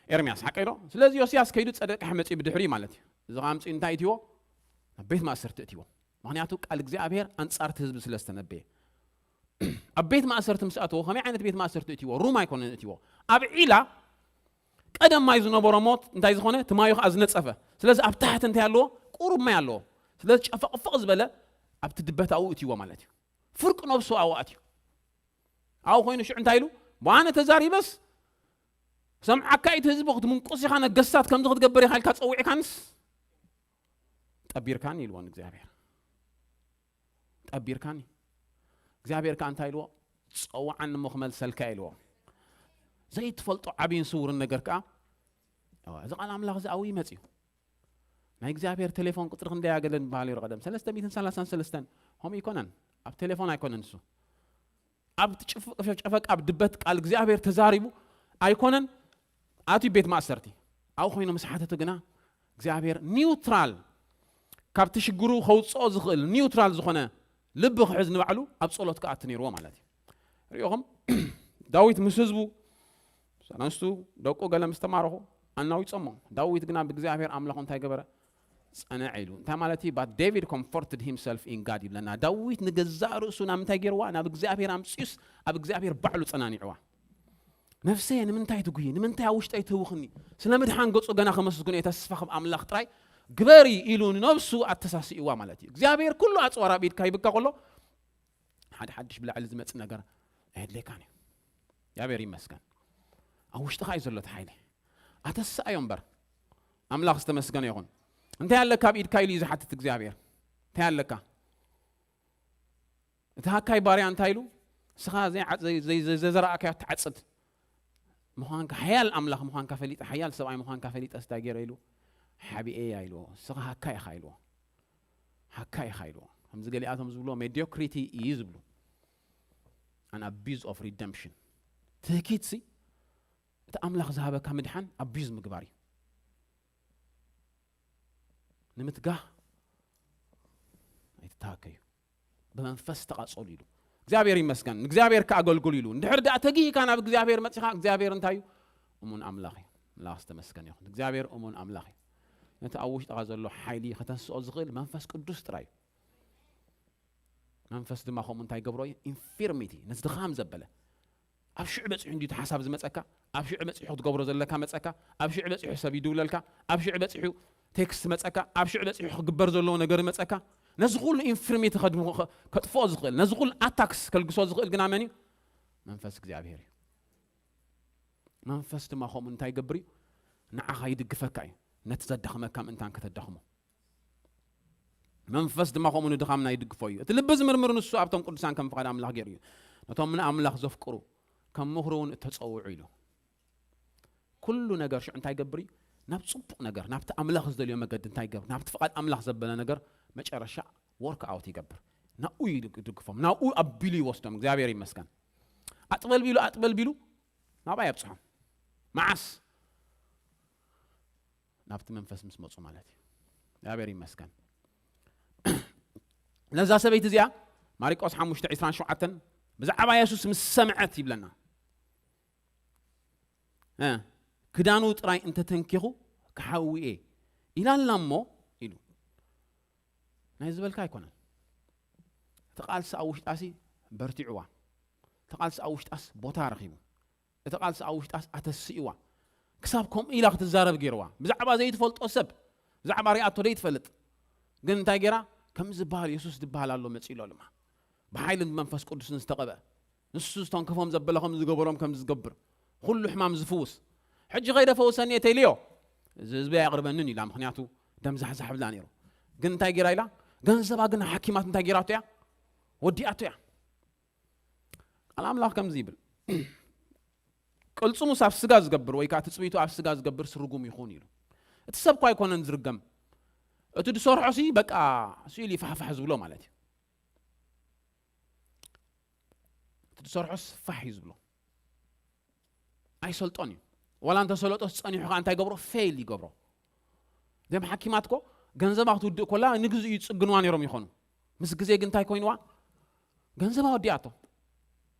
ኤርምያስ፣ ሓቀይ ዶ? ስለዚ ዮስያስ ከይዱ ጸደቅሕ መጺኡ ብድሕሪኡ ማለት እዩ። እዚ ኸኣ ኣምጺኡ እንታይ እትይዎ? ናብ ቤት ማእሰርቲ እትይዎ። ምኽንያቱ ቃል እግዚኣብሔር ኣንጻር እቲ ህዝቢ ስለ ዝተነበየ። ኣብ ቤት ማእሰርቲ ምስ ኣተዎ፣ ከመይ ዓይነት ቤት ማእሰርቲ እትይዎ? ሩም ኣይኮነን እትይዎ። ኣብ ዒላ ቀደም ማይ ዝነበሮ ሞት እንታይ ዝኾነ? እቲ ማዩ ኸኣ ዝነጸፈ። ስለዚ ኣብ ታሕቲ እንታይ ኣለዎ? ቁሩብ ማይ ኣለዎ። ስለዚ ጨፈቕፈቕ ዝበለ ኣብቲ ድበት ኣብኡ እትይዎ ማለት እዩ። ፍርቂ ነብሱ ኣብኡ ኣትዩ። ኣብኡ ኮይኑ ሽዑ እንታይ ኢሉ? ብኣነ ተዛሪበስ፣ ሰምዓካ እቲ ህዝቢ ክትምንቁስ ኢኻ፣ ነገስታት ከምዚ ክትገብር ኢኻ ኢልካ ጸዊዕካንስ፣ ጠቢርካኒ ኢልዎ ንእግዚኣብሔር። ጠቢርካኒ። እግዚኣብሔር ከኣ እንታይ ኢልዎ? "ጸውዓኒ እሞ ክመልሰልካ" ኢልዎ። ዘይትፈልጦ ዓብይን ስውርን ነገር ከኣ፣ እዋ፣ እዚ ቃል ኣምላኽ እዚ ኣብኡ ይመጽእ እዩ። ናይ እግዚኣብሔር ቴሌፎን ቁጽሪ ክንደይ ኣገለን በሃል ይሮ ቀደም፣ ሰለስተ ሚእትን ሰላሳን ሰለስተን፣ ከምኡ ይኮነን፣ ኣብ ቴሌፎን ኣይኮነን እሱ። ኣብ ትጭፍ-፣ ጨፈቃ፣ ኣብ ድበት ቃል እግዚኣብሔር ተዛሪቡ ኣይኮነን፣ ኣትዩ ቤት ማእሰርቲ። ኣብኡ ኮይኑ ምስ ሓተቱ ግና እግዚኣብሔር ኒውትራል፣ ካብቲ ሽግሩ ከውጽኦ ዝኽእል ኒውትራል ዝኾነ ልቢ ክሕዝ ንባዕሉ ኣብ ጸሎት ክኣቱ ነይርዎ ማለት እዩ። ሪኢኹም፣ ዳዊት ምስ ህዝቡ፣ ምስ ኣንስቱ፣ ደቁ ገለ ምስ ተማረኹ፣ ኣናዊጾሞ። ዳዊት ግና ብእግዚኣብሔር ኣምላኹ እንታይ ገበረ? ጸንዐ ኢሉ። እንታይ ማለት እዩ? But David comforted himself in God ይብለና። ዳዊት ንገዛእ ርእሱ ናብ ምንታይ ገይርዋ? ናብ እግዚኣብሔር ኣምጺኡስ ኣብ እግዚኣብሔር ባዕሉ ጸናኒዕዋ። "ነፍሰየ ንምንታይ ትጉሂ? ንምንታይ ኣብ ውሽጠይ ትህውኽኒ? ስለ ምድሓን ገጹ ገና ከመስግኖ እየ፣ ተስፋ ከም ኣምላኽ ጥራይ ግበሪ" ኢሉ ንነብሱ ኣተሳሲእዋ ማለት እዩ። እግዚኣብሔር ኩሉ ኣጽዋር ኣብ ኢድካ ሂብካ ከሎ፣ ሓደ ሓድሽ ብላዕሊ ዝመጽእ ነገር ኣየድልየካን እዩ። እግዚኣብሔር ይመስገን። ኣብ ውሽጥኻ እዩ ዘሎ እቲ ሓይሊ። ኣተስኣዮ እምበር። ኣምላኽ ዝተመስገነ ይኹን። "እንታይ ኣለካ ኣብ ኢድካ?" ኢሉ እዩ ዝሓትት እግዚኣብሔር። "እንታይ ኣለካ?" እቲ ሃካይ ባርያ እንታይ ኢሉ? "ንስኻ ዘይዓ-፣ ዘይ-፣ ዘይ-፣ ዘይ-፣ ዘዘራእካዮ ትዓጽድ ምዃንካ፣ ሓያል ኣምላኽ ምዃንካ ፈሊጠ፣ ሓያል ሰብኣይ ምዃንካ ፈሊጠ፣ እንታይ ገይረ?" ኢሉ፣ "ሓቢኤያ" ኢልዎ። "ንስኻ ሃካይ ኢኻ" ኢልዎ። "ሃካይ ኢኻ" ኢልዎ። ከምዚ ገሊኣቶም ዝብልዎ ሜዲዮክሪቲ እዩ ዝብሉ። An abuse of redemption። ትህኪትሲ እቲ ኣምላኽ ዝሃበካ ምድሓን ኣቢዩዝ ምግባር እዩ። ንምትጋህ ኣይትተሃከዩ። ብመንፈስ ተቓጸሉ ኢሉ። እግዚኣብሔር ይመስገን። ንእግዚኣብሔር ከኣገልግሉ ኢሉ። እንድሕር ደኣ ተጊህካ ናብ እግዚኣብሔር መጺኻ፣ እግዚኣብሔር እንታይ እዩ? እሙን ኣምላኽ እዩ። ኣምላኽ ዝተመስገነ ይኹን። እግዚኣብሔር እሙን ኣምላኽ እዩ። ነቲ ኣብ ውሽጥኻ ዘሎ ሓይሊ ከተንስኦ ዝኽእል መንፈስ ቅዱስ ጥራይ እዩ። መንፈስ ድማ ከምኡ እንታይ ገብሮ እዩ? ኢንፊርሚቲ፣ ነቲ ድኻም ዘበለ። ኣብ ሽዑ በጺሑ እንድዩ እቲ ሓሳብ ዝመጸካ፣ ኣብ ሽዑ በጺሑ ክትገብሮ ዘለካ መጸካ፣ ኣብ ሽዑ በጺሑ ሰብ ይድውለልካ፣ ኣብ ሽዑ በጺሑ ቴክስት መጸካ፣ ኣብ ሽዑ በጺሑ ክግበር ዘለዎ ነገር መጸካ። ነዚ ኩሉ ኢንፊርሚቲ ከድም-፣ ከ-፣ ከጥፍኦ ዝኽእል፣ ነዚ ኩሉ ኣታክስ ከልግሶ ዝኽእል ግና መን እዩ? መንፈስ እግዚኣብሔር እዩ። መንፈስ ድማ ከምኡ እንታይ ይገብር እዩ? ንዓኻ ይድግፈካ እዩ። ነቲ ዘዳኽመካ ምእንታን ከተዳኽሞ። መንፈስ ድማ ከምኡ ንድኻምና ይድግፎ እዩ። እቲ ልቢ ዝምርምር ንሱ ኣብቶም ቅዱሳን ከም ፍቓድ ኣምላኽ ገይሩ እዩ። ነቶም ንኣምላኽ ዘፍቅሩ ከም ምኽሩ እውን እተጸውዑ ኢሉ። ኩሉ ነገር ሽዑ እንታይ ይገብር እዩ? ናብ ጽቡቕ ነገር፣ ናብቲ ኣምላኽ ዝደልዮ መገዲ እንታይ ይገብር? ናብቲ ፍቓድ ኣምላኽ ዘበለ ነገር መጨረሻ ወርክ ኣውት ይገብር። ናብኡ እዩ ይድግፎም፣ ናብኡ ኣቢሉ ይወስዶም። እግዚኣብሔር ይመስገን። ኣጥበልቢሉ፣ ኣጥበልቢሉ ናብኣ የብጽሖም። መዓስ? ናብቲ መንፈስ ምስ መጹ ማለት እዩ። እግዚኣብሔር ይመስገን። ነዛ ሰበይቲ እዚኣ ማርቆስ ሓሙሽተ ዕስራን ሸውዓተን ብዛዕባ የሱስ ምስ ሰምዐት ይብለና። እ፣ "ክዳኑ ጥራይ እንተተንኪኹ ክሓዊ እየ ኢላ ኣላ እሞ" ኢሉ። ናይ ዝበልካ ኣይኮነን። እቲ ቃልሲ ኣብ ውሽጣሲ በርቲዕዋ። እቲ ቃልሲ ኣብ ውሽጣስ ቦታ ረኺቡ። እቲ ቃልሲ ኣብ ውሽጣስ ኣተስእዋ። ክሳብ ከምኡ ኢላ ክትዛረብ ገይርዋ። ብዛዕባ ዘይትፈልጦ ሰብ፣ ብዛዕባ ሪኣቶ ዘይትፈልጥ፣ ግን እንታይ ገይራ? ከም ዝበሃል የሱስ ዝበሃል ኣሎ መጺኡ ኣሎ ድማ። ብሓይልን ብመንፈስ ቅዱስን ዝተቐብአ። ንሱ ዝተንከፎም ዘበለ ከም ዝገበሮም ከም ዝገብር። ኩሉ ሕማም ዝፍውስ። ሕጂ ከይደ ፈውሰኒ እየ ተይልዮ። እዚ ህዝቢ ኣየቕርበንን ኢላ፣ ምኽንያቱ ደም ዛሕዛሕ ብላ ነይሩ። ግን እንታይ ገይራ ኢላ? ገንዘባ ግን ሓኪማት እንታይ ገይራቶ እያ? ወዲኣቶ እያ። ቃል ኣምላኽ ከምዚ ይብል። ቅልጽሙስ ኣብ ስጋ ዝገብር ወይ ከዓ ትጽቢቱ ኣብ ስጋ ዝገብር ስርጉም ይኹን ኢሉ። እቲ ሰብ እኳ ኣይኮነን ዝርገም። እቲ ዝሰርሖ ሲ በቃ ስኢሉ ይፋሕፋሕ ዝብሎ ማለት እዩ። እቲ ዝሰርሖስ ፋሕ እዩ ዝብሎ። ኣይሰልጦን እዩ። ዋላ እንተሰለጦስ ጸኒሑ ከዓ እንታይ ይገብሮ? ፌል ይገብሮ። ደም ሓኪማት እኮ ገንዘባ ክትውድእ ኮላ ንግዝኡ ይጽግንዋ ነይሮም ይኾኑ። ምስ ግዜ ግን እንታይ ኮይንዋ? ገንዘባ ወዲኣቶ።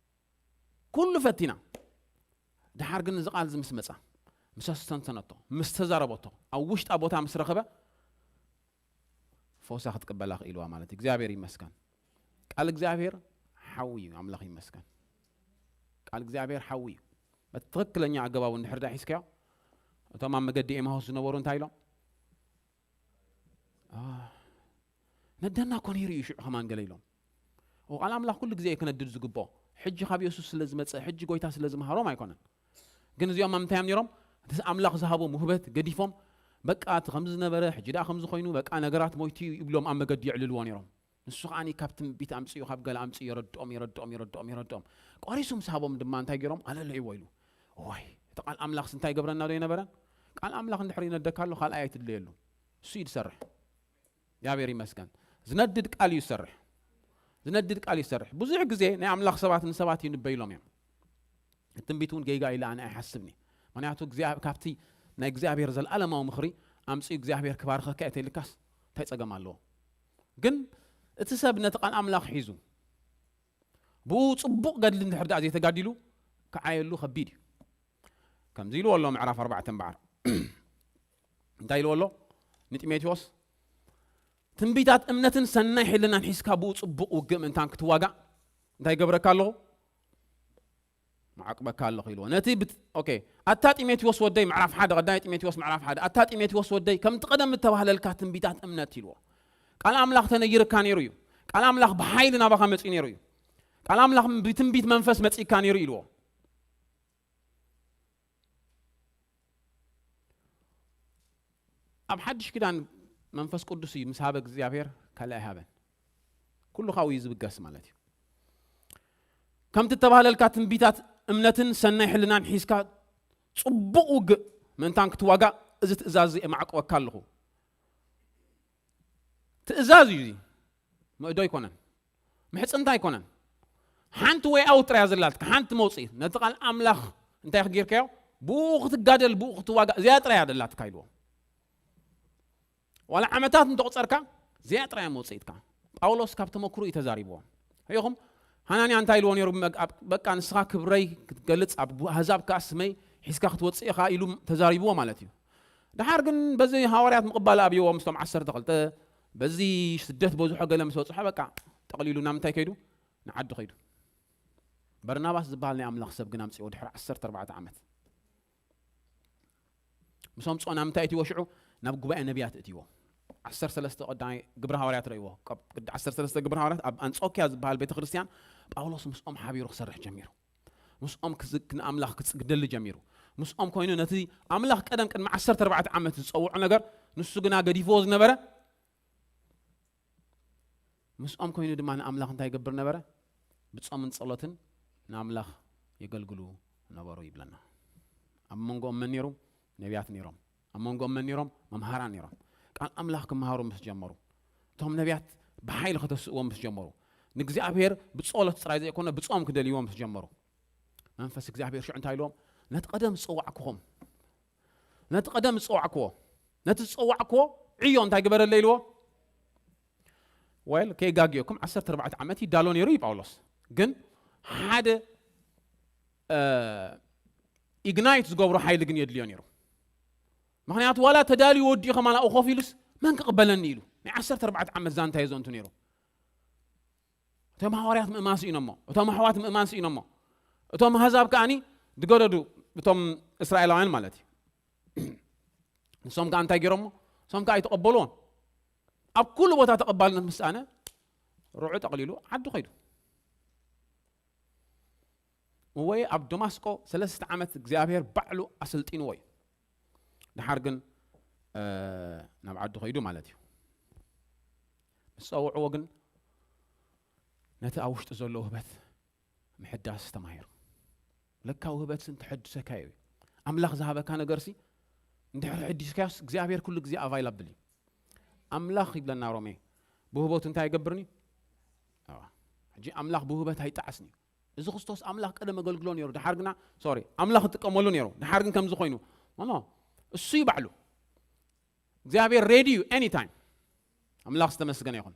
ኩሉ ፈቲና። ድሓር ግን እዚ ቃል እዚ ምስ መጻ፣ ምስ ኣስተንተነቶ፣ ምስ ተዛረበቶ፣ ኣብ ውሽጣ ቦታ ምስ ረኸበ፣ ፈውሳ ክትቅበላ ክኢልዋ ማለት እዩ። እግዚኣብሔር ይመስገን። ቃል እግዚኣብሔር ሓዊ እዩ። ኣምላኽ ይመስገን። ቃል እግዚኣብሔር ሓዊ እዩ። በቲ ትኽክለኛ ኣገባቡ እንድሕር ዳ ሒዝካዮ፣ እቶም ኣብ መገዲ ኤማሁስ ዝነበሩ እንታይ ኢሎም? "አ፣ ነደና እኮ ነይሩ እዩ ሽዑ ከማን" ገለ ኢሎም። ቃል ኣምላኽ ኩሉ ግዜ እዩ ክነድድ ዝግብኦ። ሕጂ ካብ የሱስ ስለ ዝመጸ፣ ሕጂ ጎይታ ስለ ዝመሃሮም ኣይኮነን። ግን እዚኦም ኣብ ምንታይ እዮም ነይሮም? እቲ ኣምላኽ ዝሃቦም ውህበት ገዲፎም፣ በቃ እቲ ከም ዝነበረ፣ ሕጂ ደኣ ከም ዝኾይኑ፣ በቃ ነገራት ሞይቱ እዩ ይብሎም ኣብ መገዲ የዕልልዎ ነይሮም። ንሱ ከኣ ካብ ትንቢት ኣምጽኡ፣ ካብ ገለ ኣምጽኡ የረድኦም፣ የረድኦም፣ የረድኦም፣ የረድኦም። ቆሪሱ ምስ ሃቦም ድማ እንታይ ገይሮም? ኣለለይዎ ኢሉ። እዋይ፣ እቲ ቃል ኣምላኽስ እንታይ ይገብረና ዶ ኣይነበረን? ቃል ኣምላኽ እንድሕር ይነደካ ኣሎ፣ ካልኣይ ኣይትድለየሉ። እሱ እዩ ዝሰርሕ። እግዚኣብሔር ይመስገን። ዝነድድ ቃል እዩ ዝሰርሕ። ዝነድድ ቃል እዩ ዝሰርሕ። ብዙሕ ግዜ ናይ ኣምላኽ ሰባት ንሰባት ይንበይሎም እዮም። ትንቢት እውን ጌጋ ኢለ ኣነ ኣይሓስብን እየ። ምኽንያቱ እግዚኣብ-፣ ካብቲ ናይ እግዚኣብሔር ዘለኣለማዊ ምኽሪ ኣምጺኡ እግዚኣብሔር ክባርኸካ እየ ተይልካስ እንታይ ጸገም ኣለዎ? ግን እቲ ሰብ ነቲ ቃል ኣምላኽ ሒዙ ብኡ ጽቡቕ ገድሊ እንድሕር ደኣ ዘይተጋዲሉ ክዓየሉ ከቢድ እዩ። ከምዚ ኢልዎ ኣሎ ምዕራፍ ኣርባዕተ እምበኣር። እንታይ ኢልዎ ኣሎ? ንጢሞቴዎስ፣ "ትንቢታት እምነትን ሰናይ ሕልናን ሒዝካ ብኡ ጽቡቕ ውግእ ምእንታን ክትዋጋእ እንታይ ይገብረካ ኣለኹ? መዓቅበካ ኣለኹ" ኢልዎ። ነቲ ብት-፣ ኦኬ፣ "ኣታ ጢሞቴዎስ ወደይ" ምዕራፍ ሓደ፣ ቀዳማይ ጢሞቴዎስ ምዕራፍ ሓደ፣ "ኣታ ጢሞቴዎስ ወደይ፣ ከምቲ ቀደም እተባህለልካ ትንቢታት እምነት" ኢልዎ። ቃል ኣምላኽ ተነጊርካ ነይሩ እዩ። ቃል ኣምላኽ ብሓይሊ ናባኻ መጺኡ ነይሩ እዩ። ቃል ኣምላኽ ብትንቢት መንፈስ መጺእካ ነይሩ ኢልዎ። ኣብ ሓድሽ ኪዳን መንፈስ ቅዱስ እዩ ምስ ሃበ እግዚኣብሔር ካልእ ኣይሃበን። ኩሉ ካብኡ እዩ ዝብገስ ማለት እዩ። ከምቲ እተባህለልካ ትንቢታት እምነትን ሰናይ ሕልናን ሒዝካ ጽቡቕ ውግእ ምእንታን ክትዋጋእ እዚ ትእዛዝ እዚ የማዕቅወካ ኣለኹ። ትእዛዝ እዩ እዚ። መእዶ ኣይኮነን። ምሕጽንታ ኣይኮነን። ሓንቲ ወይ ኣውት ጥራያ ዘላትካ፣ ሓንቲ መውጽኢት። ነቲ ቃል ኣምላኽ እንታይ ክጌርካዮ? ብኡ ክትጋደል፣ ብኡ ክትዋጋእ፣ እዚኣ ጥራያ ዘላትካ ኢልዎ። ዋላ ዓመታት እንተቑጸርካ፣ እዚኣ ጥራያ መውጽኢትካ። ጳውሎስ ካብ ተመክሮ እዩ ተዛሪብዎ። ርኢኹም? ሃናንያ እንታይ ኢልዎ ነይሩ? መግ-፣ ኣብ-፣ በቃ ንስኻ ክብረይ ክትገልጽ፣ ኣብ ኣህዛብ ከኣ ስመይ ሒዝካ ክትወጽእ ኢኻ ኢሉ ተዛሪብዎ ማለት እዩ። ደሓር ግን በዚ ሃዋርያት ምቕባል ኣብይዎ ምስቶም ዓሰርተ ክልተ፣ በዚ ስደት በዝሖ ገለ ምስ በጽሖ በቃ ጠቕሊሉ ናብ ምንታይ ከይዱ? ንዓዱ ከይዱ። በርናባስ ዝበሃል ናይ ኣምላኽ ሰብ ግን ኣምጽኦ ድሕሪ ዓሰርተ ኣርባዕተ ዓመት። ምስ ኣምጽኦ ናብ ምንታይ እትይዎ ሽዑ? ናብ ጉባኤ ነቢያት እትይዎ። ዓሰርተ ሰለስተ ቀዳማይ ግብረ ሃዋርያት ረእይዎ። ካብ ቅድ-፣ ዓሰርተ ሰለስተ ግብረ ሃዋርያት ኣብ ኣንጾኪያ ዝበሃል ቤተ ክርስቲያን ጳውሎስ ምስኦም ሓቢሩ ክሰርሕ ጀሚሩ። ምስኦም ክዝ-፣ ንኣምላኽ ክጽግደሉ ጀሚሩ። ምስኦም ኮይኑ ነቲ ኣምላኽ ቀደም ቅድሚ ዓሰርተ ኣርባዕተ ዓመት ዝጸውዖ ነገር ንሱ ግና ገዲፍዎ ዝነበረ ምስኦም ኮይኑ ድማ ንኣምላኽ እንታይ ይገብር ነበረ? ብጾምን ጸሎትን ንኣምላኽ የገልግሉ ነበሩ ይብለና። ኣብ መንጎኦም መን ነይሩ? ነቢያት ነይሮም። ኣብ መንጎኦም መን ነይሮም? መምሃራን ነይሮም። ቃል ኣምላኽ ክመሃሩ ምስ ጀመሩ፣ እቶም ነቢያት ብሓይሊ ከተስእዎም ምስ ጀመሩ፣ ንእግዚኣብሔር ብጸሎት ጥራይ ዘይኮነ ብጾም ክደልይዎ ምስ ጀመሩ፣ መንፈስ እግዚኣብሔር ሽዑ እንታይ ኢልዎም? ነቲ ቀደም ዝጸዋዕኩኹም፣ ነቲ ቀደም ዝጸዋዕክዎ፣ ነቲ ዝጸዋዕክዎ ዕዮ እንታይ ግበረለይ ኢልዎ? ወል፣ ከይጋግየኩም ዓሰርተ ኣርባዕተ ዓመት ይዳሎ ነይሩ እዩ ጳውሎስ። ግን ሓደ፣ እ፣ ኢግናይት ዝገብሮ ሓይሊ ግን የድልዮ ነይሩ። ምኽንያቱ ዋላ ተዳልዩ ወዲኡ ከማን ኣብኡ ኮፍ ኢሉስ መን ክቕበለኒ ኢሉ። ናይ ዓሰርተ ኣርባዕተ ዓመት ዛንታ እዩ ዘንቱ ነይሩ። እቶም ሃዋርያት ምእማን ስኢኖሞ፣ እቶም ኣሕዋት ምእማን ስኢኖሞ፣ እቶም ኣህዛብ ከኣኒ ዝገደዱ፣ እቶም እስራኤላውያን ማለት እዩ። ንሶም ከኣ እንታይ ገይሮሞ? ንሶም ከኣ ኣይተቐበልዎን። ኣብ ኩሉ ቦታ ተቐባልነት ምስ ሰኣነ፣ ርዑ ጠቕሊሉ ዓዱ ኸይዱ። እወ፣ ኣብ ደማስቆ ሰለስተ ዓመት እግዚኣብሔር ባዕሉ ኣሰልጢንዎ እዩ። ድሓር ግን፣ እ፣ ናብ ዓዱ ኸይዱ ማለት እዩ። ምስ ጸውዕዎ ግን ነቲ ኣብ ውሽጡ ዘሎ ውህበት ምሕዳስ ተማሂሩ። ለካ ውህበትሲ እንተሐድሰካዮ እዩ። ኣምላኽ ዝሃበካ ነገርሲ እንድሕር ሕዲስካዮስ እግዚኣብሔር ኩሉ ግዜ ኣቫይላብል እዩ። ኣምላኽ ይብለና ሮሜ፣ ብውህበቱ እንታይ ይገብርኒ? ኣዋ። ሕጂ ኣምላኽ ብውህበት ኣይጣዓስን እዩ። እዚ ክርስቶስ ኣምላኽ ቀደም ኣገልግሎ ነይሩ፣ ድሓር ግና፣ ሶሪ፣ ኣምላኽ ይጥቀመሉ ነይሩ፣ ድሓር ግን ከምዚ ኮይኑ። ኖ፣ ኖ፣ እሱ እዩ ባዕሉ። እግዚኣብሔር ሬዲ እዩ፣ ኤኒ ታይም። ኣምላኽ ዝተመስገነ ይኹን።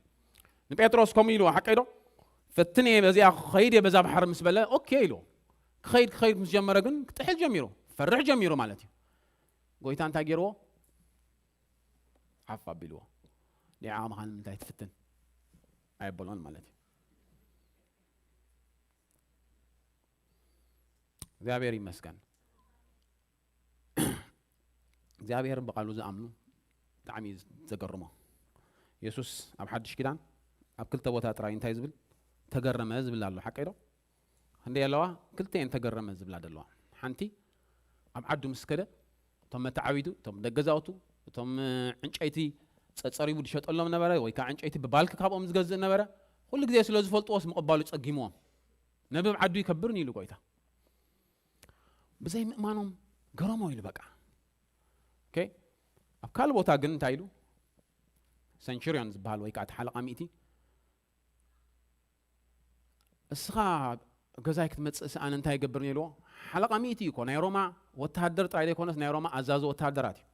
ንጴጥሮስ ከምኡ ኢልዎ፣ ሓቀይ ዶ? ፈትን እየ፣ በዚኣ ክኸይድ እየ፣ በዛ ባሕሪ ምስ በለ፣ ኦኬ ኢልዎ። ክኸይድ፣ ክኸይድ ምስ ጀመረ ግን ክጥሕል ጀሚሩ፣ ክፈርሕ ጀሚሩ ማለት እዩ። ጎይታ እንታይ ገይርዎ? ዓፍ ኣቢልዎ። ዲዓ መኻን ምንታይ ትፍትን? ኣይበሎን ማለት እዩ። እግዚኣብሔር ይመስገን። እግዚኣብሔር ብቃሉ ዝኣምኑ ብጣዕሚ እዩ ዘገርሞ። የሱስ ኣብ ሓድሽ ኪዳን ኣብ ክልተ ቦታ ጥራይ እንታይ ዝብል? ተገረመ ዝብል ኣሎ። ሓቀይ ዶ? ክንደይ ኣለዋ? ክልተ እየን ተገረመ ዝብላ ዘለዋ። ሓንቲ ኣብ ዓዱ ምስ ከደ፣ እቶም መተዓቢቱ፣ እቶም ደገዛውቱ፣ እቶም፣ እ፣ ዕንጨይቲ ጸጸሪቡ ዝሸጠሎም ነበረ፣ ወይ ከዓ ዕንጨይቲ ብባልክ ካብኦም ዝገዝእ ነበረ። ኩሉ ግዜ ስለ ዝፈልጥዎስ ምቕባሉ ጸጊምዎም። ነቢ ኣብ ዓዱ ይከብርን ኢሉ ጎይታ። ብዘይ ምእማኖም ገረሞ ኢሉ በቃ። ኦኬ? ኣብ ካልእ ቦታ ግን እንታይ ኢሉ? ሰንቹሪዮን ዝበሃል ወይ ከዓ እቲ ሓለቓ ሚእቲ፣ "እስኻ ገዛይ ክትመጽእስ ኣነ እንታይ ይገብር?" ኢልዎ። ሓለቓ ሚእቲ እዩ እኮ፣ ናይ ሮማ ወተሃደር ጥራይ ዘይኮነስ ናይ ሮማ ኣዛዚ ወተሃደራት እዩ።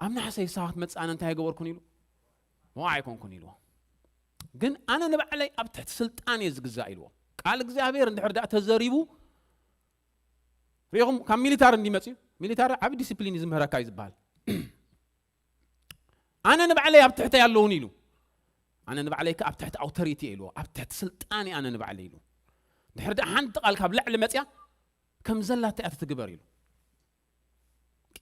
"ኣብ ናሕሰይ እስኻ ክትመጽእ ኣነ እንታይ ይገበርኩን?" ኢሉ። "መዋዕ ኣይኮንኩን" ኢልዎ። "ግን ኣነ ንባዕለይ ኣብ ትሕቲ ስልጣን እየ ዝግዛእ" ኢልዎ። ቃል እግዚኣብሔር እንድሕር ደኣ ተዘሪቡ፣ ሪኢኹም፣ ካብ ሚሊታሪ እንዲመጽኡ፣ ሚሊታሪ ዓቢ ዲሲፕሊን እዩ ዝምህረካ እዩ ዝበሃል። "ኣነ ንባዕለይ ኣብ ትሕተይ ኣለውን" ኢሉ። "ኣነ ንባዕለይ ከ ኣብ ትሕቲ ኣውቶሪቲ እየ" ኢልዎ። "ኣብ ትሕቲ ስልጣን እየ ኣነ ንባዕለይ" ኢሉ። ድሕሪ ደኣ ሓንቲ ቃል ካብ ላዕሊ መጽያ፣ ከም ዘላታ እያ ትትግበር ኢሉ።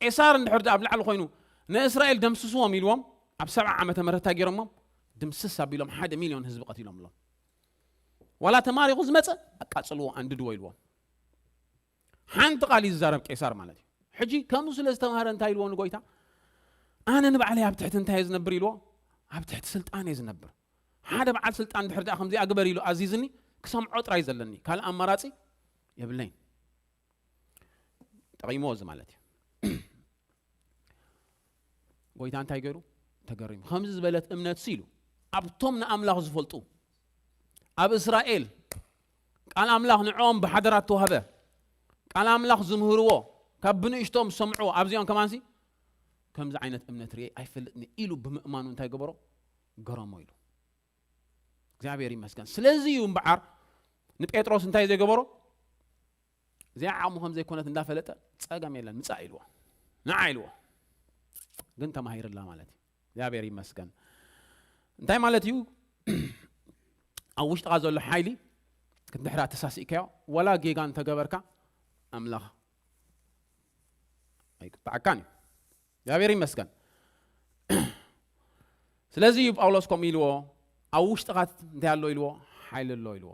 ቄሳር እንድሕር ደኣ ኣብ ላዕሊ ኮይኑ፣ "ንእስራኤል ደምስስዎም" ኢልዎም፣ ኣብ ሰብዓ ዓመተ ምህረት እንታይ ገይሮሞም? ድምስስ ኣቢሎም ሓደ ሚልዮን ህዝቢ ቀቲሎምሎም። "ዋላ ተማሪኹ ዝመጸ ኣቃጽልዎ፣ ኣንድድዎ" ኢልዎም። ሓንቲ ቃል እዩ ዝዛረብ ቄሳር ማለት እዩ። ሕጂ ከምኡ ስለ ዝተማህረ እንታይ ኢልዎ ንጎይታ? "ኣነ ንባዕለይ ኣብ ትሕቲ እንታይ እየ ዝነብር?" ኢልዎ። "ኣብ ትሕቲ ስልጣን እየ ዝነብር። ሓደ በዓል ስልጣን ድሕር ደኣ ከምዚኣ ግበር ኢሉ ኣዚዝኒ፣ ክሰምዖ ጥራይ ዘለኒ፣ ካልእ ኣማራጺ የብለይን።" ጠቒምዎ እዚ ማለት እዩ። ጎይታ እንታይ ገይሩ? ተገሪሙ። ከምዚ ዝበለት እምነት ሲ ኢሉ ኣብቶም ንኣምላኽ ዝፈልጡ፣ ኣብ እስራኤል ቃል ኣምላኽ ንዕኦም ብሓደራ ተዋህበ፣ ቃል ኣምላኽ ዝምህርዎ፣ ካብ ብንእሽቶም ዝሰምዕዎ፣ ኣብዚኦም ከማንሲ ከምዚ ዓይነት እምነት ርኤ ኣይፈልጥን ኢሉ ብምእማኑ እንታይ ገበሮ? ገረሞ ኢሉ። እግዚኣብሔር ይመስገን። ስለዚ እዩ እምበዓር ንጴጥሮስ እንታይ ዘይገበሮ? እዚኣ ዓቕሙ ከም ዘይኮነት እንዳፈለጠ፣ "ጸገም የለን፣ ምጻእ" ኢልዎ። "ንዓ" ኢልዎ። ግን ተማሂርላ ማለት እዩ። እግዚኣብሔር ይመስገን። እንታይ ማለት እዩ? ኣብ ውሽጥኻ ዘሎ ሓይሊ ክንድሕር ኣተሳሲእካዮ፣ ዋላ ጌጋ እንተገበርካ፣ ኣምላኽ ኣይቅጣዓካን እዩ። እግዚኣብሔር ይመስገን። ስለዚ እዩ ጳውሎስ ከምኡ ኢልዎ፣ "ኣብ ውሽጥኻ እንታይ ኣሎ?" ኢልዎ፣ "ሓይሊ ኣሎ" ኢልዎ።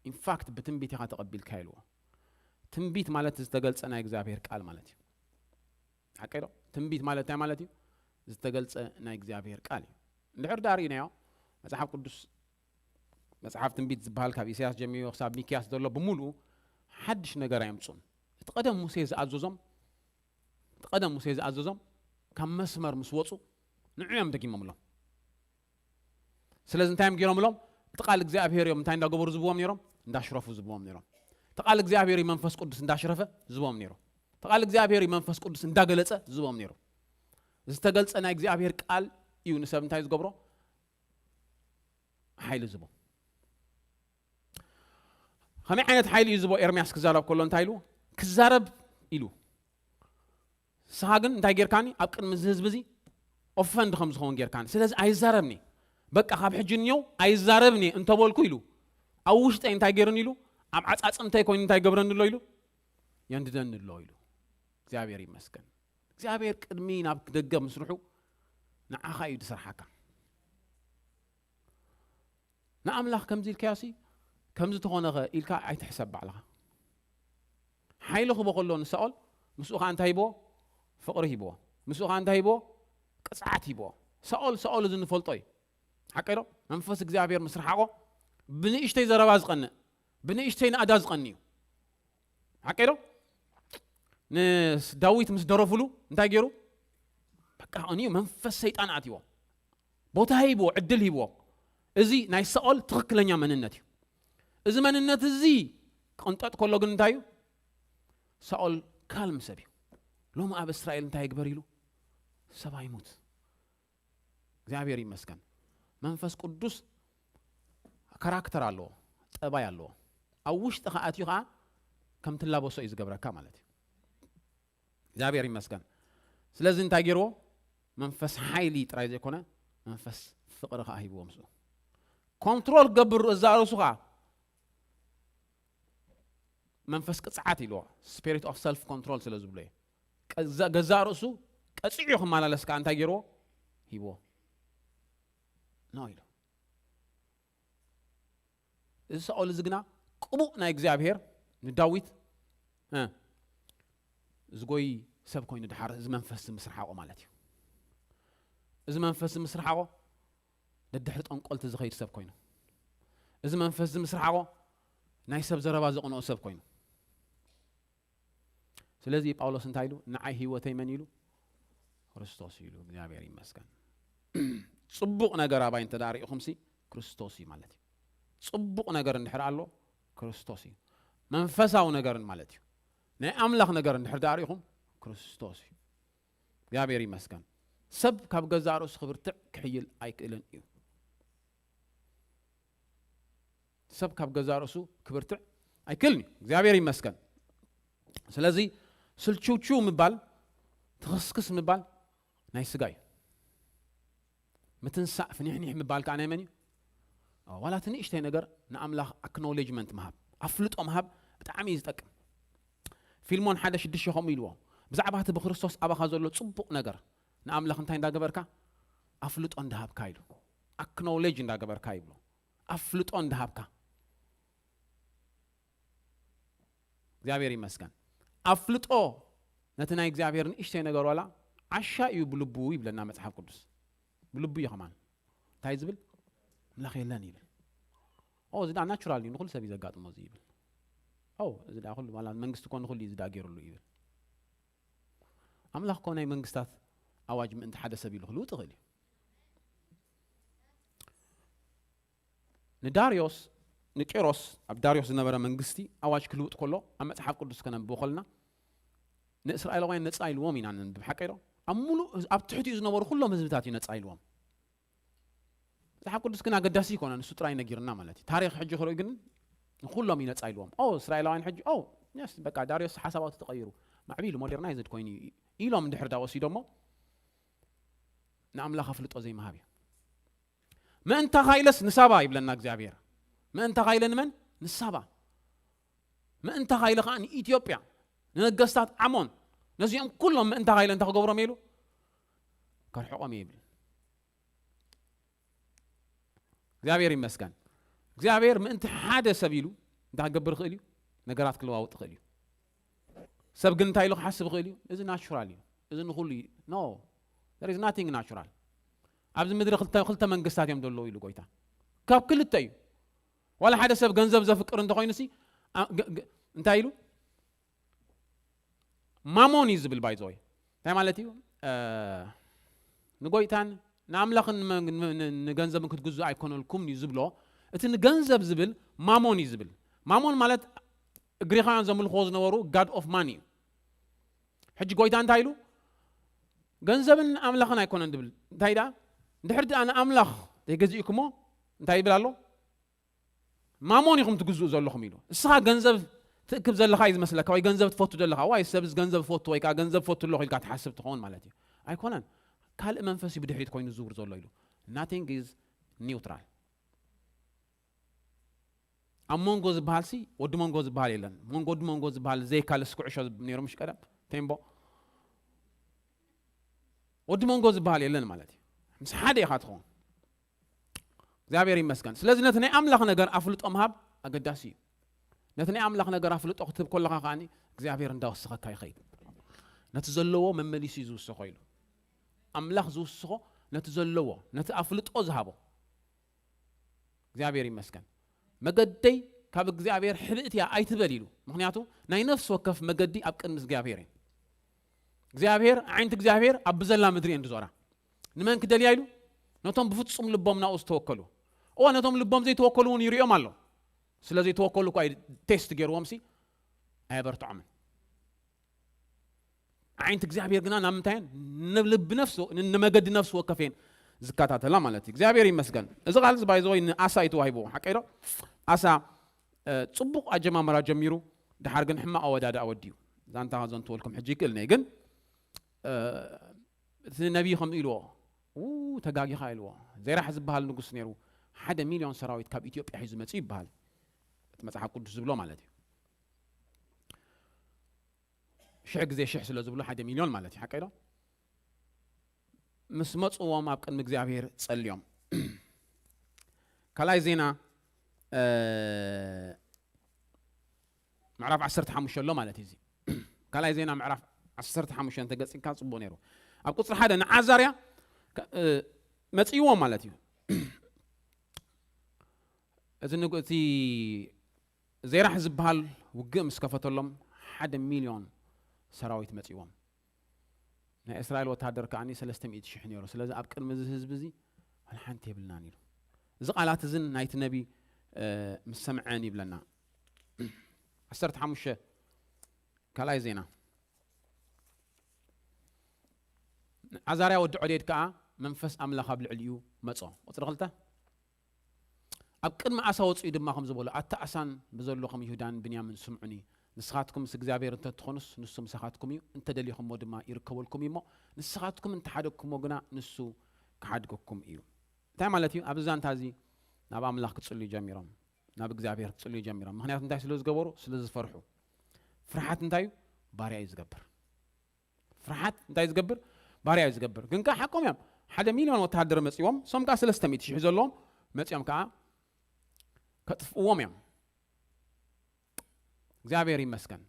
ኢንፋክት ብትንቢት ኢኻ ተቐቢልካ ኢልዎ። ትንቢት ማለት ዝተገልጸ ናይ እግዚኣብሔር ቃል ማለት እዩ። ሓቀይ ዶ? ትንቢት ማለት እንታይ ማለት እዩ? ዝተገልጸ ናይ እግዚኣብሔር ቃል እዩ። እንድሕር ደኣ ርኢናዮ፣ መጽሓፍ ቅዱስ፣ መጽሓፍ ትንቢት ዝበሃል ካብ ኢሳያስ ጀሚሩ ክሳብ ሚክያስ ዘሎ ብምሉኡ ሓድሽ ነገር ኣየምጹን። እቲ ቀደም ሙሴ ዝኣዘዞም፣ እቲ ቀደም ሙሴ ዝኣዘዞም ካብ መስመር ምስ ወጹ ንዑ እዮም ደጊሞምሎም። ስለዚ እንታይ እዮም ገይሮምሎም? እቲ ቃል እግዚኣብሔር እዮም እንታይ እንዳገበሩ ዝብዎም ነይሮም? እንዳሽረፉ ዝብዎም ነይሮም። እቲ ቃል እግዚኣብሔር እዩ መንፈስ ቅዱስ እንዳሽረፈ ዝብዎም ነይሩ። እቲ ቃል እግዚኣብሔር እዩ መንፈስ ቅዱስ እንዳገለጸ ዝብዎም ነይሩ። ዝተገልጸ ናይ እግዚኣብሔር ቃል እዩ ንሰብ እንታይ ዝገብሮ? ሓይሊ ዝቦ። ከመይ ዓይነት ሓይሊ እዩ ዝቦ? ኤርምያስ ክዛረብ ከሎ እንታይ ኢሉ? "ክዛረብ" ኢሉ። "ንስኻ ግን እንታይ ጌርካኒ? ኣብ ቅድሚ እዚ ህዝቢ እዚ ኦፈንድ ከም ዝኸውን ጌርካኒ። ስለዚ ኣይዛረብኒ፣ በቃ ካብ ሕጂ እኒኦ ኣይዛረብን እየ እንተበልኩ ኢሉ፣ ኣብ ውሽጠይ እንታይ ገይሩኒ ኢሉ፣ ኣብ ዓጻጽምተይ ኮይኑ እንታይ ገብረኒ ኣሎ ኢሉ፣ የንድደኒ ኣሎ ኢሉ። እግዚኣብሔር ይመስገን። እግዚኣብሔር ቅድሚ ናብ ደገ ምስርሑ ንዓኻ እዩ ዝሰርሓካ። ንኣምላኽ ከምዚ ኢልካዮሲ ከምዚ ተኾነኸ ኢልካ ኣይትሕሰብ ባዕልኻ። ሓይሊ ክቦ ከሎ ንሳኦል ምስኡ ኸዓ እንታይ ሂብዎ? ፍቕሪ ሂብዎ። ምስኡ ኸዓ እንታይ ሂብዎ? ቅፅዓት ሂብዎ። ሳኦል ሳኦል እዚ ንፈልጦ እዩ። ሓቀይ ዶ? መንፈስ እግዚኣብሔር ምስ ረሓቖ ብንእሽተይ ዘረባ ዝቐንእ፣ ብንእሽተይ ናእዳ ዝቐንእ እዩ። ሓቀይ ዶ? ንዳዊት ምስ ደረፉሉ እንታይ ገይሩ? በቃ ቀንዩ መንፈስ ሰይጣን ኣትይዎ። ቦታ ሂብዎ፣ ዕድል ሂብዎ። እዚ ናይ ሳኦል ትኽክለኛ መንነት እዩ። እዚ መንነት እዚ ቅንጠጥ ከሎ ግን እንታይ እዩ? ሳኦል ካልም ሰብ እዩ። ሎሚ ኣብ እስራኤል እንታይ ይግበር ኢሉ? ሰብ ኣይሙት። እግዚኣብሔር ይመስገን። መንፈስ ቅዱስ ካራክተር ኣለዎ፣ ጠባይ ኣለዎ። ኣብ ውሽጥኻ ኣትዩ ኸዓ ከም ትላበሶ እዩ ዝገብረካ ማለት እዩ። እግዚኣብሔር ይመስገን። ስለዚ እንታይ ገይርዎ? መንፈስ ሓይሊ ጥራይ ዘይኮነ መንፈስ ፍቕሪ ኸዓ ሂብዎ ምስኡ። ኮንትሮል ክገብር እዛ ርእሱ ኸዓ መንፈስ ቅፅዓት ኢልዎ፣ spirit of self control ስለ ዝብሎ እዩ። ቀዛ-፣ ገዛእ ርእሱ ቀፂዑ ክመላለስ ከዓ እንታይ ገይርዎ? ሂብዎ። ኖ ኢሉ። እዚ ሳኦል እዚ ግና ቅቡእ ናይ እግዚኣብሔር ንዳዊት፣ እ፣ ዝጎይ ሰብ ኮይኑ ድሓር እዚ መንፈስ እዚ ምስ ረሓቖ ማለት እዩ። እዚ መንፈስ እዚ ምስ ረሓቖ ደድሕሪ ጠንቆልቲ ዝኸይድ ሰብ ኮይኑ፣ እዚ መንፈስ እዚ ምስ ረሓቖ ናይ ሰብ ዘረባ ዘቕንኦ ሰብ ኮይኑ። ስለዚ ጳውሎስ እንታይ ኢሉ? ንዓይ ህይወተይ መን ኢሉ? ክርስቶስ ኢሉ። እግዚኣብሔር ይመስገን። ጽቡቕ ነገር ኣባይ እንተ ደኣ ርኢኹምሲ ክርስቶስ እዩ ማለት እዩ። ጽቡቕ ነገር እንድሕር ኣሎ ክርስቶስ እዩ። መንፈሳዊ ነገርን ማለት እዩ። ናይ ኣምላኽ ነገር እንድሕር ደኣ ርኢኹም ክርስቶስ እዩ። እግዚኣብሔር ይመስገን። ሰብ ካብ ገዛእ ርእሱ ክብርትዕ ክሕይል ኣይክእልን እዩ። ሰብ ካብ ገዛእ ርእሱ ክብርትዕ ኣይክእልን እዩ። እግዚኣብሔር ይመስገን። ስለዚ ስልችውችው ምባል፣ ትኽስክስ ምባል ናይ ስጋ እዩ። ምትንሳእ፣ ፍኒሕኒሕ ምባል ከዓ ናይ መን እዩ? ዋላ እቲ ንእሽተይ ነገር ንኣምላኽ ኣክኖሌጅመንት ምሃብ፣ ኣፍልጦ ምሃብ ብጣዕሚ እዩ ዝጠቅም። ፊልሞን ሓደ ሽዱሽተ ከምኡ ኢልዎ፣ ብዛዕባ እቲ ብክርስቶስ ኣባኻ ዘሎ ጽቡቕ ነገር ንኣምላኽ እንታይ እንዳገበርካ? ኣፍልጦ እንዳሃብካ ኢሉ። ኣክኖሌጅ እንዳገበርካ ይብሎ። ኣፍልጦ እንዳሃብካ። እግዚኣብሔር ይመስገን። ኣፍልጦ ነቲ ናይ እግዚኣብሔር ንእሽተይ ነገር ዋላ ዓሻ እዩ ብልቡ ይብለና መጽሓፍ ቅዱስ። ብልቡ እዩ ከማን። እንታይ ዝብል? ኣምላኽ የለን ይብል። ኦ፣ እዚ ደኣ ናቹራል እዩ፣ ንኹሉ ሰብ እዩ ዘጋጥሞ እዚ ይብል። ኦ፣ እዚ ደኣ ኩሉ፣ ዋላ መንግስቲ እኮ ንኹሉ እዩ እዚ ደኣ ገይሩሉ ይብል። ኣምላኽ እኮ ናይ መንግስታት ኣዋጅ ምእንቲ ሓደ ሰብ ኢሉ ክልውጥ ይኽእል እዩ። ንዳርዮስ፣ ንቂሮስ፣ ኣብ ዳርዮስ ዝነበረ መንግስቲ ኣዋጅ ክልውጥ ከሎ፣ ኣብ መጽሓፍ ቅዱስ ከነንብቦ ከለና፣ ንእስራኤላውያን ነጻ ኢልዎም ኢና ነንብብ፣ ሓቀይ ዶ? ኣብ ሙሉእ፣ ኣብ ትሕቲኡ ዝነበሩ ኩሎም ህዝብታት እዩ ነጻ ኢልዎም። መጽሓፍ ቅዱስ ግን ኣገዳሲ ይኮነ፣ ንሱ ጥራይ ነጊርና ማለት እዩ። ታሪኽ ሕጂ ክርኢ ግን ንኩሎም እዩ ነጻ ኢልዎም። ኦ፣ እስራኤላውያን ሕጂ፣ ኦ፣ የስ፣ በቃ ዳርዮስ ሓሳባቱ ተቐይሩ፣ ማዕቢሉ፣ ሞደርናይዝድ ኮይኑ እዩ ኢሎም እንድሕር ዳ ወሲዶሞ፣ ንኣምላኽ ኣፍልጦ ዘይምሃብ እዩ። ምእንታኻ ኢለስ ንሳባ ይብለና እግዚኣብሔር። ምእንታኻ ኢለ ንመን? ንሳባ። ምእንታኻ ኢለ ከዓ ንኢትዮጵያ፣ ንነገስታት ዓሞን፣ ነዚኦም ኩሎም ምእንታኻ ኢለ እንተ ክገብሮም ኢሉ፣ ከርሕቖም እየ ይብል። እግዚኣብሔር ይመስገን። እግዚኣብሔር ምእንቲ ሓደ ሰብ ኢሉ እንታይ ክገብር ይኽእል እዩ? ነገራት ክለዋውጥ ይኽእል እዩ። ሰብ ግን እንታይ ኢሉ ክሓስብ ይኽእል እዩ? እዚ ናቹራል እዩ። እዚ ንኹሉ እዩ። No, there is nothing natural። ኣብዚ ምድሪ ክልተ፣ ክልተ መንግስታት እዮም ዘለዉ ኢሉ ጎይታ። ካብ ክልተ እዩ። ዋላ ሓደ ሰብ ገንዘብ ዘፍቅር እንተኾይኑሲ፣ ኣ-፣ ገ-፣ ገ-፣ እንታይ ኢሉ? ማሞን እዩ ዝብል፣ ባይ ዘ ወይ። እንታይ ማለት እዩ? እ፣ ንጎይታን ንኣምላኽን ንመ-፣ ን-፣ ን-፣ ንገንዘብን ክትግዝኡ ኣይኮነልኩምን እዩ ዝብሎ። እቲ ንገንዘብ ዝብል ማሞን እዩ ዝብል። ማሞን ማለት ግሪኻውያን ዘምልኽዎ ዝነበሩ ጋድ ኦፍ ማኒ እዩ። ሕጂ ጎይታ እንታይ ኢሉ? ገንዘብን ኣምላኽን ኣይኮነን ዝብል። እንታይ ደኣ? እንድሕር ደኣ ንኣምላኽ ዘይገዚእኩሞ እንታይ ይብል ኣሎ? ማሞን ኢኹም ትግዝኡ ዘለኹም ኢሉ። እስኻ ገንዘብ ትእክብ ዘለኻ እዩ ዝመስለካ፣ ወይ ገንዘብ ትፈቱ ዘለኻ፣ ዋይ፣ ሰብስ ገንዘብ ፈቱ ወይ ከዓ ገንዘብ ፈቱ ኣለኹ ኢልካ ትሓስብ ትኸውን ማለት እዩ። ኣይኮነን። ካልእ መንፈስ እዩ ብድሕሪት ኮይኑ ዝዝውር ዘሎ ኢሉ። Nothing is ኒውትራል። ኣብ መንጎ ዝበሃል ሲ ወዲ መንጎ ዝበሃል የለን። መንጎ ወዲ መንጎ ዝበሃል ዘይካልስ ኩዕሾ ነይሩ ምሽ ቀደም ቴምቦ ወዲ መንጎ ዝበሃል የለን ማለት እዩ። ምስ ሓደ ኢኻ ትኸውን። እግዚኣብሔር ይመስገን። ስለዚ ነቲ ናይ ኣምላኽ ነገር ኣፍልጦ ምሃብ ኣገዳሲ እዩ። ነቲ ናይ ኣምላኽ ነገር ኣፍልጦ ክትህብ ከለኻ ከኣኒ እግዚኣብሔር እንዳወሰኸካ ይኸይድ። ነቲ ዘለዎ መመሊሱ እዩ ዝውስኾ ኢሉ። ኣምላኽ ዝውስኾ ነቲ ዘለዎ፣ ነቲ ኣፍልጦ ዝሃቦ። እግዚኣብሔር ይመስገን። መገደይ ካብ እግዚኣብሔር ሕብእት እያ ኣይትበል ኢሉ። ምኽንያቱ ናይ ነፍሲ ወከፍ መገዲ ኣብ ቅድሚ እግዚኣብሔር እዩ። እግዚኣብሔር፣ ዓይንቲ እግዚኣብሔር ኣብ ብዘላ ምድሪ እየን ዝዞራ። ንመን ክደልያ ኢሉ? ነቶም ብፍጹም ልቦም ናብኡ ዝተወከሉ። እወ፣ ነቶም ልቦም ዘይተወከሉ እውን ይርእዮም ኣሎ። ስለ ዘይተወከሉ እኳ እዩ ቴስት ገይርዎም ሲ ኣየበርትዖምን። ዓይንቲ እግዚኣብሔር ግና ናብ ምንታይ እየን? ንልቢ ነፍሲ፣ ንመገዲ ነፍሲ ወከፍ እየን ዝከታተላ ማለት እዩ። እግዚኣብሔር ይመስገን። እዚ ቃል እዚ ባይዘወይ ንኣሳ እዩ ተዋሂብዎ። ሓቀይ ዶ? ኣሳ፣ እ፣ ጽቡቕ ኣጀማምራ ጀሚሩ፣ ድሓር ግን ሕማቕ ኣወዳድኣ ወዲኡ። ዛንታ ከዘንትወልኩም ሕጂ ይክእል ነይ፣ ግን፣ እ፣ እቲ ነቢይ ከም ኢልዎ፣ "ው፣ ተጋጊኻ" ኢልዎ። ዜራሕ ዝበሃል ንጉስ ነይሩ። ሓደ ሚልዮን ሰራዊት ካብ ኢትዮጵያ ሒዙ መጺኡ ይበሃል። እቲ መጽሓፍ ቅዱስ ዝብሎ ማለት እዩ። ሽሕ ግዜ ሽሕ ስለ ዝብሎ ሓደ ሚልዮን ማለት እዩ። ሓቀይ ዶ? ምስ መጽዎም ኣብ ቅድሚ እግዚኣብሔር ጸልዮም። ካልኣይ ዜና፣ እ፣ ምዕራፍ ዓሰርተ ሓሙሽተ ኣሎ ማለት እዩ። እዚ ካልኣይ ዜና ምዕራፍ ዓሰርተ ሓሙሽተ እንተገጺካ ጽቡቕ ነይሩ። ኣብ ቁጽሪ ሓደ ንዓዛርያ ከ-፣ እ፣ መጺእዎም ማለት እዩ። እዚ ንጉ-፣ እቲ ዜራሕ ዝበሃል ውግእ ምስ ከፈተሎም ሓደ ሚልዮን ሰራዊት መጺእዎም። ናይ እስራኤል ወተሃደር ከኣኒ ሰለስተ ሚእቲ ሽሕ ነይሩ። ስለዚ ኣብ ቅድሚ እዚ ህዝቢ እዚ ዋላ ሓንቲ የብልናን ኢሉ። እዚ ቃላት እዝን ናይቲ ነቢ፣ እ፣ ምስ ሰምዐን ይብለና። ዓሰርተ ሓሙሽተ ካልኣይ ዜና። ዓዛርያ ወዲ ዖዴድ ከኣ መንፈስ ኣምላኽ ኣብ ልዕሊኡ መጾ። ቁጽሪ ክልተ። ኣብ ቅድሚ ኣሳ ወጺኡ ድማ ከም ዝበሎ፣ ኣታ ኣሳን ብዘሎኹም ይሁዳን ብንያምን ስምዑኒ። ንስኻትኩም ምስ እግዚኣብሔር እንተ ትኾኑስ፣ ንሱ ምሳኻትኩም እዩ። እንተ ደሊኹምዎ ድማ ይርከበልኩም እዩ እሞ፣ ንስኻትኩም እንተ ሓደግኩምዎ ግና፣ ንሱ ክሓድገኩም እዩ። እንታይ ማለት እዩ? ኣብዚ ዛንታ እዚ ናብ ኣምላኽ ክጽልዩ ጀሚሮም። ናብ እግዚኣብሔር ክጽልዩ ጀሚሮም። ምኽንያቱ እንታይ ስለ ዝገበሩ? ስለ ዝፈርሑ። ፍርሓት እንታይ እዩ? ባርያ እዩ ዝገብር። ፍርሓት እንታይ ዝገብር? ባርያ እዩ ዝገብር። ግን ከኣ ሓቆም እዮም። ሓደ ሚልዮን ወተሃደር መጺዎም፣ እሶም ከኣ ሰለስተ ሚእቲ ሽሕ ዘለዎም መጺኦም ከኣ ከጥፍእዎም እዮም። እግዚኣብሔር ይመስገን።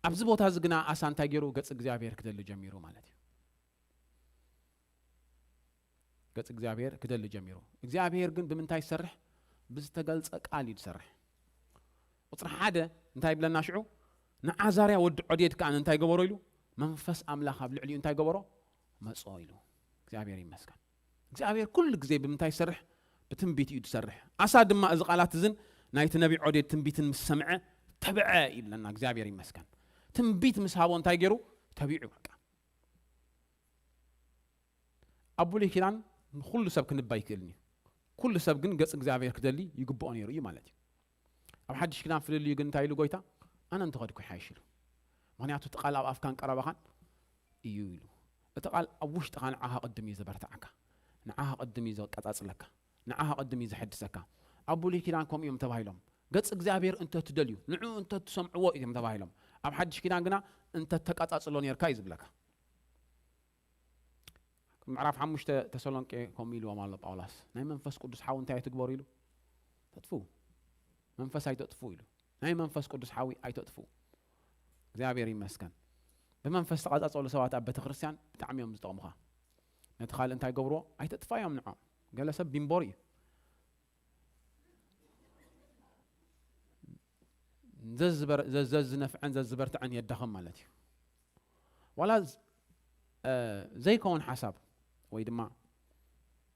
ኣብዚ ቦታ እዚ ግና ኣሳ እንታይ ገይሩ? ገጽ እግዚኣብሔር ክደሊ ጀሚሩ ማለት እዩ። ገጽ እግዚኣብሔር ክደሊ ጀሚሩ። እግዚኣብሔር ግን ብምንታይ ይሰርሕ? ብዝተገልጸ ቃል እዩ ዝሰርሕ። ቁጽሪ ሓደ እንታይ ይብለና ሽዑ? ንዓዛርያ ወዲ ዖዴድ ከኣ እንታይ ገበሮ ኢሉ? መንፈስ ኣምላኽ ኣብ ልዕሊኡ እንታይ ገበሮ? መጾ ኢሉ። እግዚኣብሔር ይመስገን። እግዚኣብሔር ኩሉ ግዜ ብምንታይ ይሰርሕ? ብትንቢት እዩ ዝሰርሕ። ኣሳ ድማ እዚ ቃላት እዝን ናይቲ ነቢ ዖዴድ ትንቢትን ምስ ሰምዐ ተብዐ ይብለና። እግዚኣብሔር ይመስገን። ትንቢት ምስ ሃቦ እንታይ ገይሩ? ተቢዑ በቃ። ኣብ ብሉይ ኪዳን ንኹሉ ሰብ ክንባ ኣይክእልን እዩ። ኩሉ ሰብ ግን ገጽ እግዚኣብሔር ክደሊ ይግብኦ ነይሩ እዩ ማለት እዩ። ኣብ ሓድሽ ኪዳን ፍልልዩ ግን እንታይ ኢሉ ጎይታ? ኣነ እንተኸድኩ ይሓይሽ ኢሉ። ምኽንያቱ እቲ ቃል ኣብ ኣፍካን ቀረባኻን እዩ ኢሉ። እቲ ቃል ኣብ ውሽጥኻ ንዓኻ ቅድም እዩ ዘበርትዓካ። ንዓኻ ቅድም እዩ ዘቀጻጽለካ። ንዓኻ ቅድም እዩ ዘሐድሰካ። ኣብ ብሉይ ኪዳን ከምኡ እዮም ተባሂሎም። ገጽ እግዚኣብሔር እንተ ትደልዩ፣ ንዕኡ እንተ ትሰምዕዎ እዮም ተባሂሎም። ኣብ ሓድሽ ኪዳን ግና እንተ ተቀጻጽሎ ነርካ እዩ ዝብለካ። ምዕራፍ ሓሙሽተ ተሰሎንቄ ከምኡ ኢልዎም ኣሎ ጳውሎስ። ናይ መንፈስ ቅዱስ ሓዊ እንታይ ኣይትግበሩ ኢሉ? ተጥፍኡ። መንፈስ ኣይተጥፍኡ ኢሉ። ናይ መንፈስ ቅዱስ ሓዊ ኣይተጥፍኡ። እግዚኣብሔር ይመስገን። ብመንፈስ ተቐጻጸሉ ሰባት ኣብ ቤተ ክርስቲያን ብጣዕሚ እዮም ዝጠቕሙኻ። ነቲ ካልእ እንታይ ገብርዎ? ኣይተጥፋዮም ንዖም። ገለ ሰብ ቢምቦር እዩ። ዘዝበር-፣ ዘ-፣ ዘዝነፍዐን ዘዝበርትዐን የዳኸም ማለት እዩ። ዋላ ዝ-፣ እ፣ ዘይከውን ሓሳብ ወይ ድማ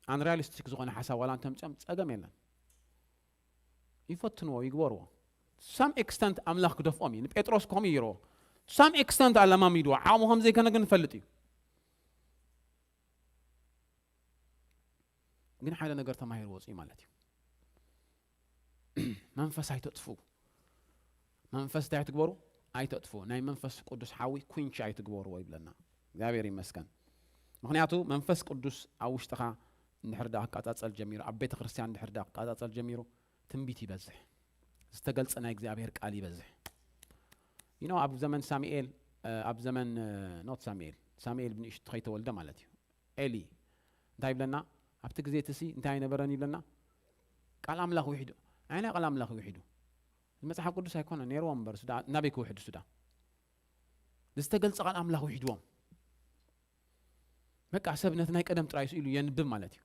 ኣንሪያሊስቲክ ዝኾነ ሓሳብ ዋላ እንተምፅኦም ጸገም የለን። ይፈትንዎ፣ ይግበርዎ። ሳም ኤክስተንት ኣምላኽ ክደፍኦም እዩ። ንጴጥሮስ ከምኡ ይርዎ። ሳም ኤክስተንት ኣለማሚድዎ። ዓቕሙ ከም ዘይከነ ግን ንፈልጥ እዩ። ግን ሓደ ነገር ተማሂሩ ወፅኡ ማለት እዩ። መንፈስ ኣይተጥፍኡ። መንፈስ እንታይ ኣይትግበሩ? ኣይተጥፍኡ። ናይ መንፈስ ቅዱስ ሓዊ ኩንቺ ኣይትግበርዎ ይብለና። እግዚኣብሔር ይመስገን። ምኽንያቱ መንፈስ ቅዱስ ኣብ ውሽጥኻ እንድሕር ደኣ ክቃጻጸል ጀሚሩ፣ ኣብ ቤተ ክርስቲያን እንድሕር ደኣ ክቃጻጸል ጀሚሩ፣ ትንቢት ይበዝሕ። ዝተገልጸ ናይ እግዚኣብሔር ቃል ይበዝሕ። You know፣ ኣብ ዘመን ሳሙኤል፣ እ፣ ኣብ ዘመን፣ እ፣ not ሳሙኤል፣ ሳሙኤል ብንእሽቱ ከይተወልደ ማለት እዩ። ኤሊ እንታይ ይብለና? ኣብቲ ግዜ እቲ ሲ እንታይ ኣይነበረን ይብለና? ቃል ኣምላኽ ውሒዱ። ኣይ ናይ ቃል ኣምላኽ ውሒዱ። መጽሓፍ ቅዱስ ኣይኮነ ነይርዎም እምበር፣ ሱዳ ናበይ ክውሕዱ ሱዳ? ዝተገልጸ ቃል ኣምላኽ ውሒድዎም። በቃ ሰብ ነቲ ናይ ቀደም ጥራይ ስኢሉ የንብብ ማለት እዩ።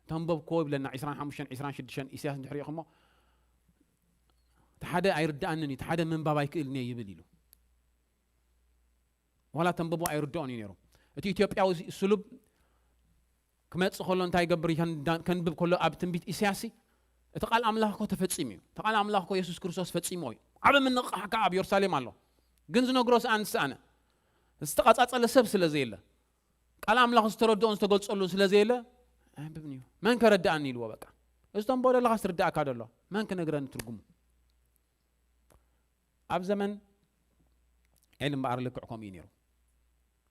ተንበብኮ ይብለና፣ ዕስራን ሓሙሽተን፣ ዕስራን ሽዱሽተን ኢሳያስ እንድሕር ኢኹሞ፣ "እቲ ሓደ ኣይርድኣንን እዩ፣ እቲ ሓደ ምንባብ ኣይክእልን እየ" ይብል ኢሉ። ዋላ ተንበቦ ኣይርድኦን እዩ ነይሩ። እቲ ኢትዮጵያዊ ስሉብ ክመጽእ ከሎ እንታይ ይገብር? ከንዳ-፣ ከንብብ ከሎ ኣብ ትንቢት ኢሳያስ፣ "እቲ ቃል ኣምላኽ እኮ ተፈጺሙ እዩ። እቲ ቃል ኣምላኽ እኮ የሱስ ክርስቶስ ፈጺሞ እዩ። ዓቢ ምንቕቓሕ ከኣ ኣብ የሩሳሌም ኣሎ። ግን ዝነግሮ ሰኣን ዝሰኣነ፣ ዝተቐጻጸለ ሰብ ስለ ዘየለ፣ ቃል ኣምላኽ ዝተረድኦን ዝተገልጸሉን ስለ ዘየለ፣ ኣንብብኒ እዩ። መን ከረድኣኒ?" ኢልዎ በቃ። እዚ ተንብቦ ዘለኻስ ትርድኣካ ደሎ? መን ክነግረኒ ትርጉሙ? ኣብ ዘመን ኤሊ እምበኣር ልክዕ ከምኡ እዩ ነይሩ።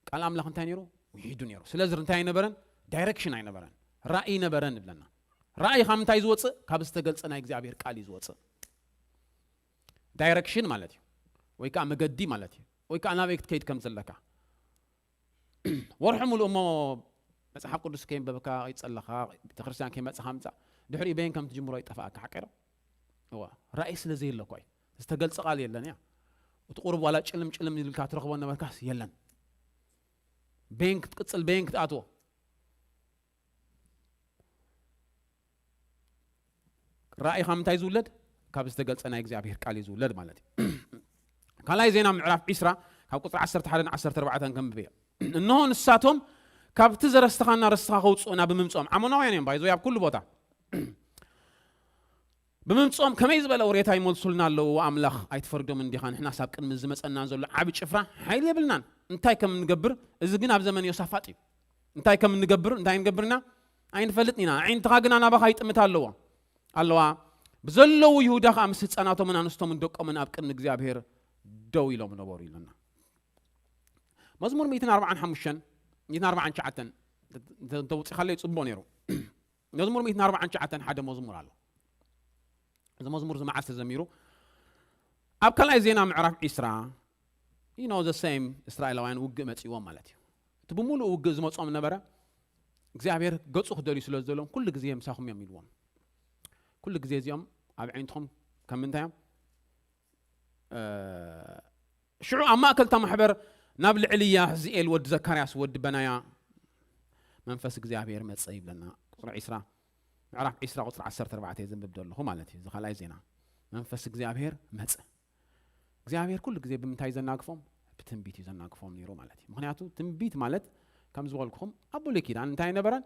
ቃል ኣምላኽ እንታይ ነይሩ? ውሒዱ ነይሩ። ስለዚ እንታይ ኣይነበረን? ዳይሬክሽን ኣይነበረን። ራእይ ነበረን ይብለና። ራእይ ካብ ምንታይ ዝወፅእ? ካብ ዝተገልጸ ናይ እግዚኣብሔር ቃል እዩ ዝወፅእ። ዳይሬክሽን ማለት እዩ። ወይ ከዓ መገዲ ማለት እዩ። ወይ ከዓ ናበይ ክትከይድ ከም ዘለካ። ወርሒ ሙሉእ እሞ መጽሓፍ ቅዱስ ከየንበብካ ይጸለኻ፣ ቤተክርስትያን ከይመጽኻ ምጻእ። ድሕሪኡ በየን ከም ትጅምሮ ይጠፍኣካ፣ ሓቀይ ዶ? እዋ፣ ራእይ ስለ ዘየለ እኮ እዩ። ዝተገልጸ ቃል የለን እያ። እቲ ቁሩብ ዋላ ጭልም ጭልም ኢልካ ትረኽቦ ነበርካስ የለን። በየን ክትቅጽል፣ በየን ክትኣትዎ። ራእይ ካብ ምንታይ ዝውለድ? ካብ ዝተገልጸ ናይ እግዚኣብሔር ቃል እዩ ዝውለድ ማለት እዩ። ካልኣይ ዜና ምዕራፍ ዕስራ ካብ ቁጽሪ ዓሰርተ ሓደ ን ዓሰርተ ኣርባዕተ ከንብብ እየ። እንሆ ንሳቶም ካብቲ ዘረስተኻና ረስተኻ ከውጽኡና ብምምጽኦም፣ ዓሞናውያን እዮም ባይዞ ኣብ ኩሉ ቦታ። ብምምጽኦም ከመይ ዝበለ ውሬታ ይመልሱልና ኣለዉ? ኣምላኽ ኣይትፈርዶምን ዲኻ? ንሕናስ ኣብ ቅድሚ ዝመጸና ዘሎ ዓቢ ጭፍራ ሓይሊ የብልናን። እንታይ ከም እንገብር? እዚ ግን ኣብ ዘመን ዮሳፋጥ እዩ። እንታይ ከም እንገብር፣ እንታይ ንገብርና ኣይንፈልጥን ኢና። ኣዒንትኻ ግና ናባኻ ይጥምታ ኣለዎ፣ ኣለዋ። ብዘለዉ ይሁዳ ኸኣ ምስ ህጻናቶምን ኣንስቶምን ደቆምን ኣብ ቅድሚ እግዚኣብሔር ደው ኢሎም ነበሩ ኢሉና። መዝሙር ሚእትን ኣርባዓን ሓሙሽተን፣ ሚእትን ኣርባዓን ትሽዓተን እንተ-፣ እንተ-፣ እንተውጺኻለይ ጽቡቕ ነይሩ። መዝሙር ሚእትን ኣርባዓን ትሽዓተን ሓደ መዝሙር ኣሎ። እዚ መዝሙር እዚ መዓስ ተዘሚሩ? ኣብ ካልኣይ ዜና ምዕራፍ ዕስራ፣ you know, the same፣ እስራኤላውያን ውግእ መጺዎም ማለት እዩ። እቲ ብምሉእ ውግእ ዝመጾም ነበረ፣ እግዚኣብሔር ገጹ ክደልዩ ስለ ዝደልዮም፣ ኩሉ ግዜ ምሳኹም እዮም ኢልዎም። ኩሉ ግዜ እዚኦም ኣብ ኣዒንትኹም ከም ምንታይ እዮም? እ፣ ሽዑ ኣብ ማእከል እታ ማሕበር ናብ ልዕሊ ያሕዝኤል ወዲ ዘካርያስ ወዲ በናያ መንፈስ እግዚኣብሔር መጸ ይብለና። ቁጽሪ ዕስራ፣ ምዕራፍ ዕስራ ቁጽሪ ዓሰርተ ኣርባዕተ ዘንብብ ዘለኹ ማለት እዩ። እዚ ካልኣይ ዜና መንፈስ እግዚኣብሔር መጸ። እግዚኣብሔር ኩሉ ግዜ ብምንታይ ዘናግፎም? ብትንቢት እዩ ዘናግፎም ነይሩ ማለት እዩ። ምኽንያቱ ትንቢት ማለት ከም ዝበልኩኹም ኣብ ብሉይ ኪዳን እንታይ ነበረን?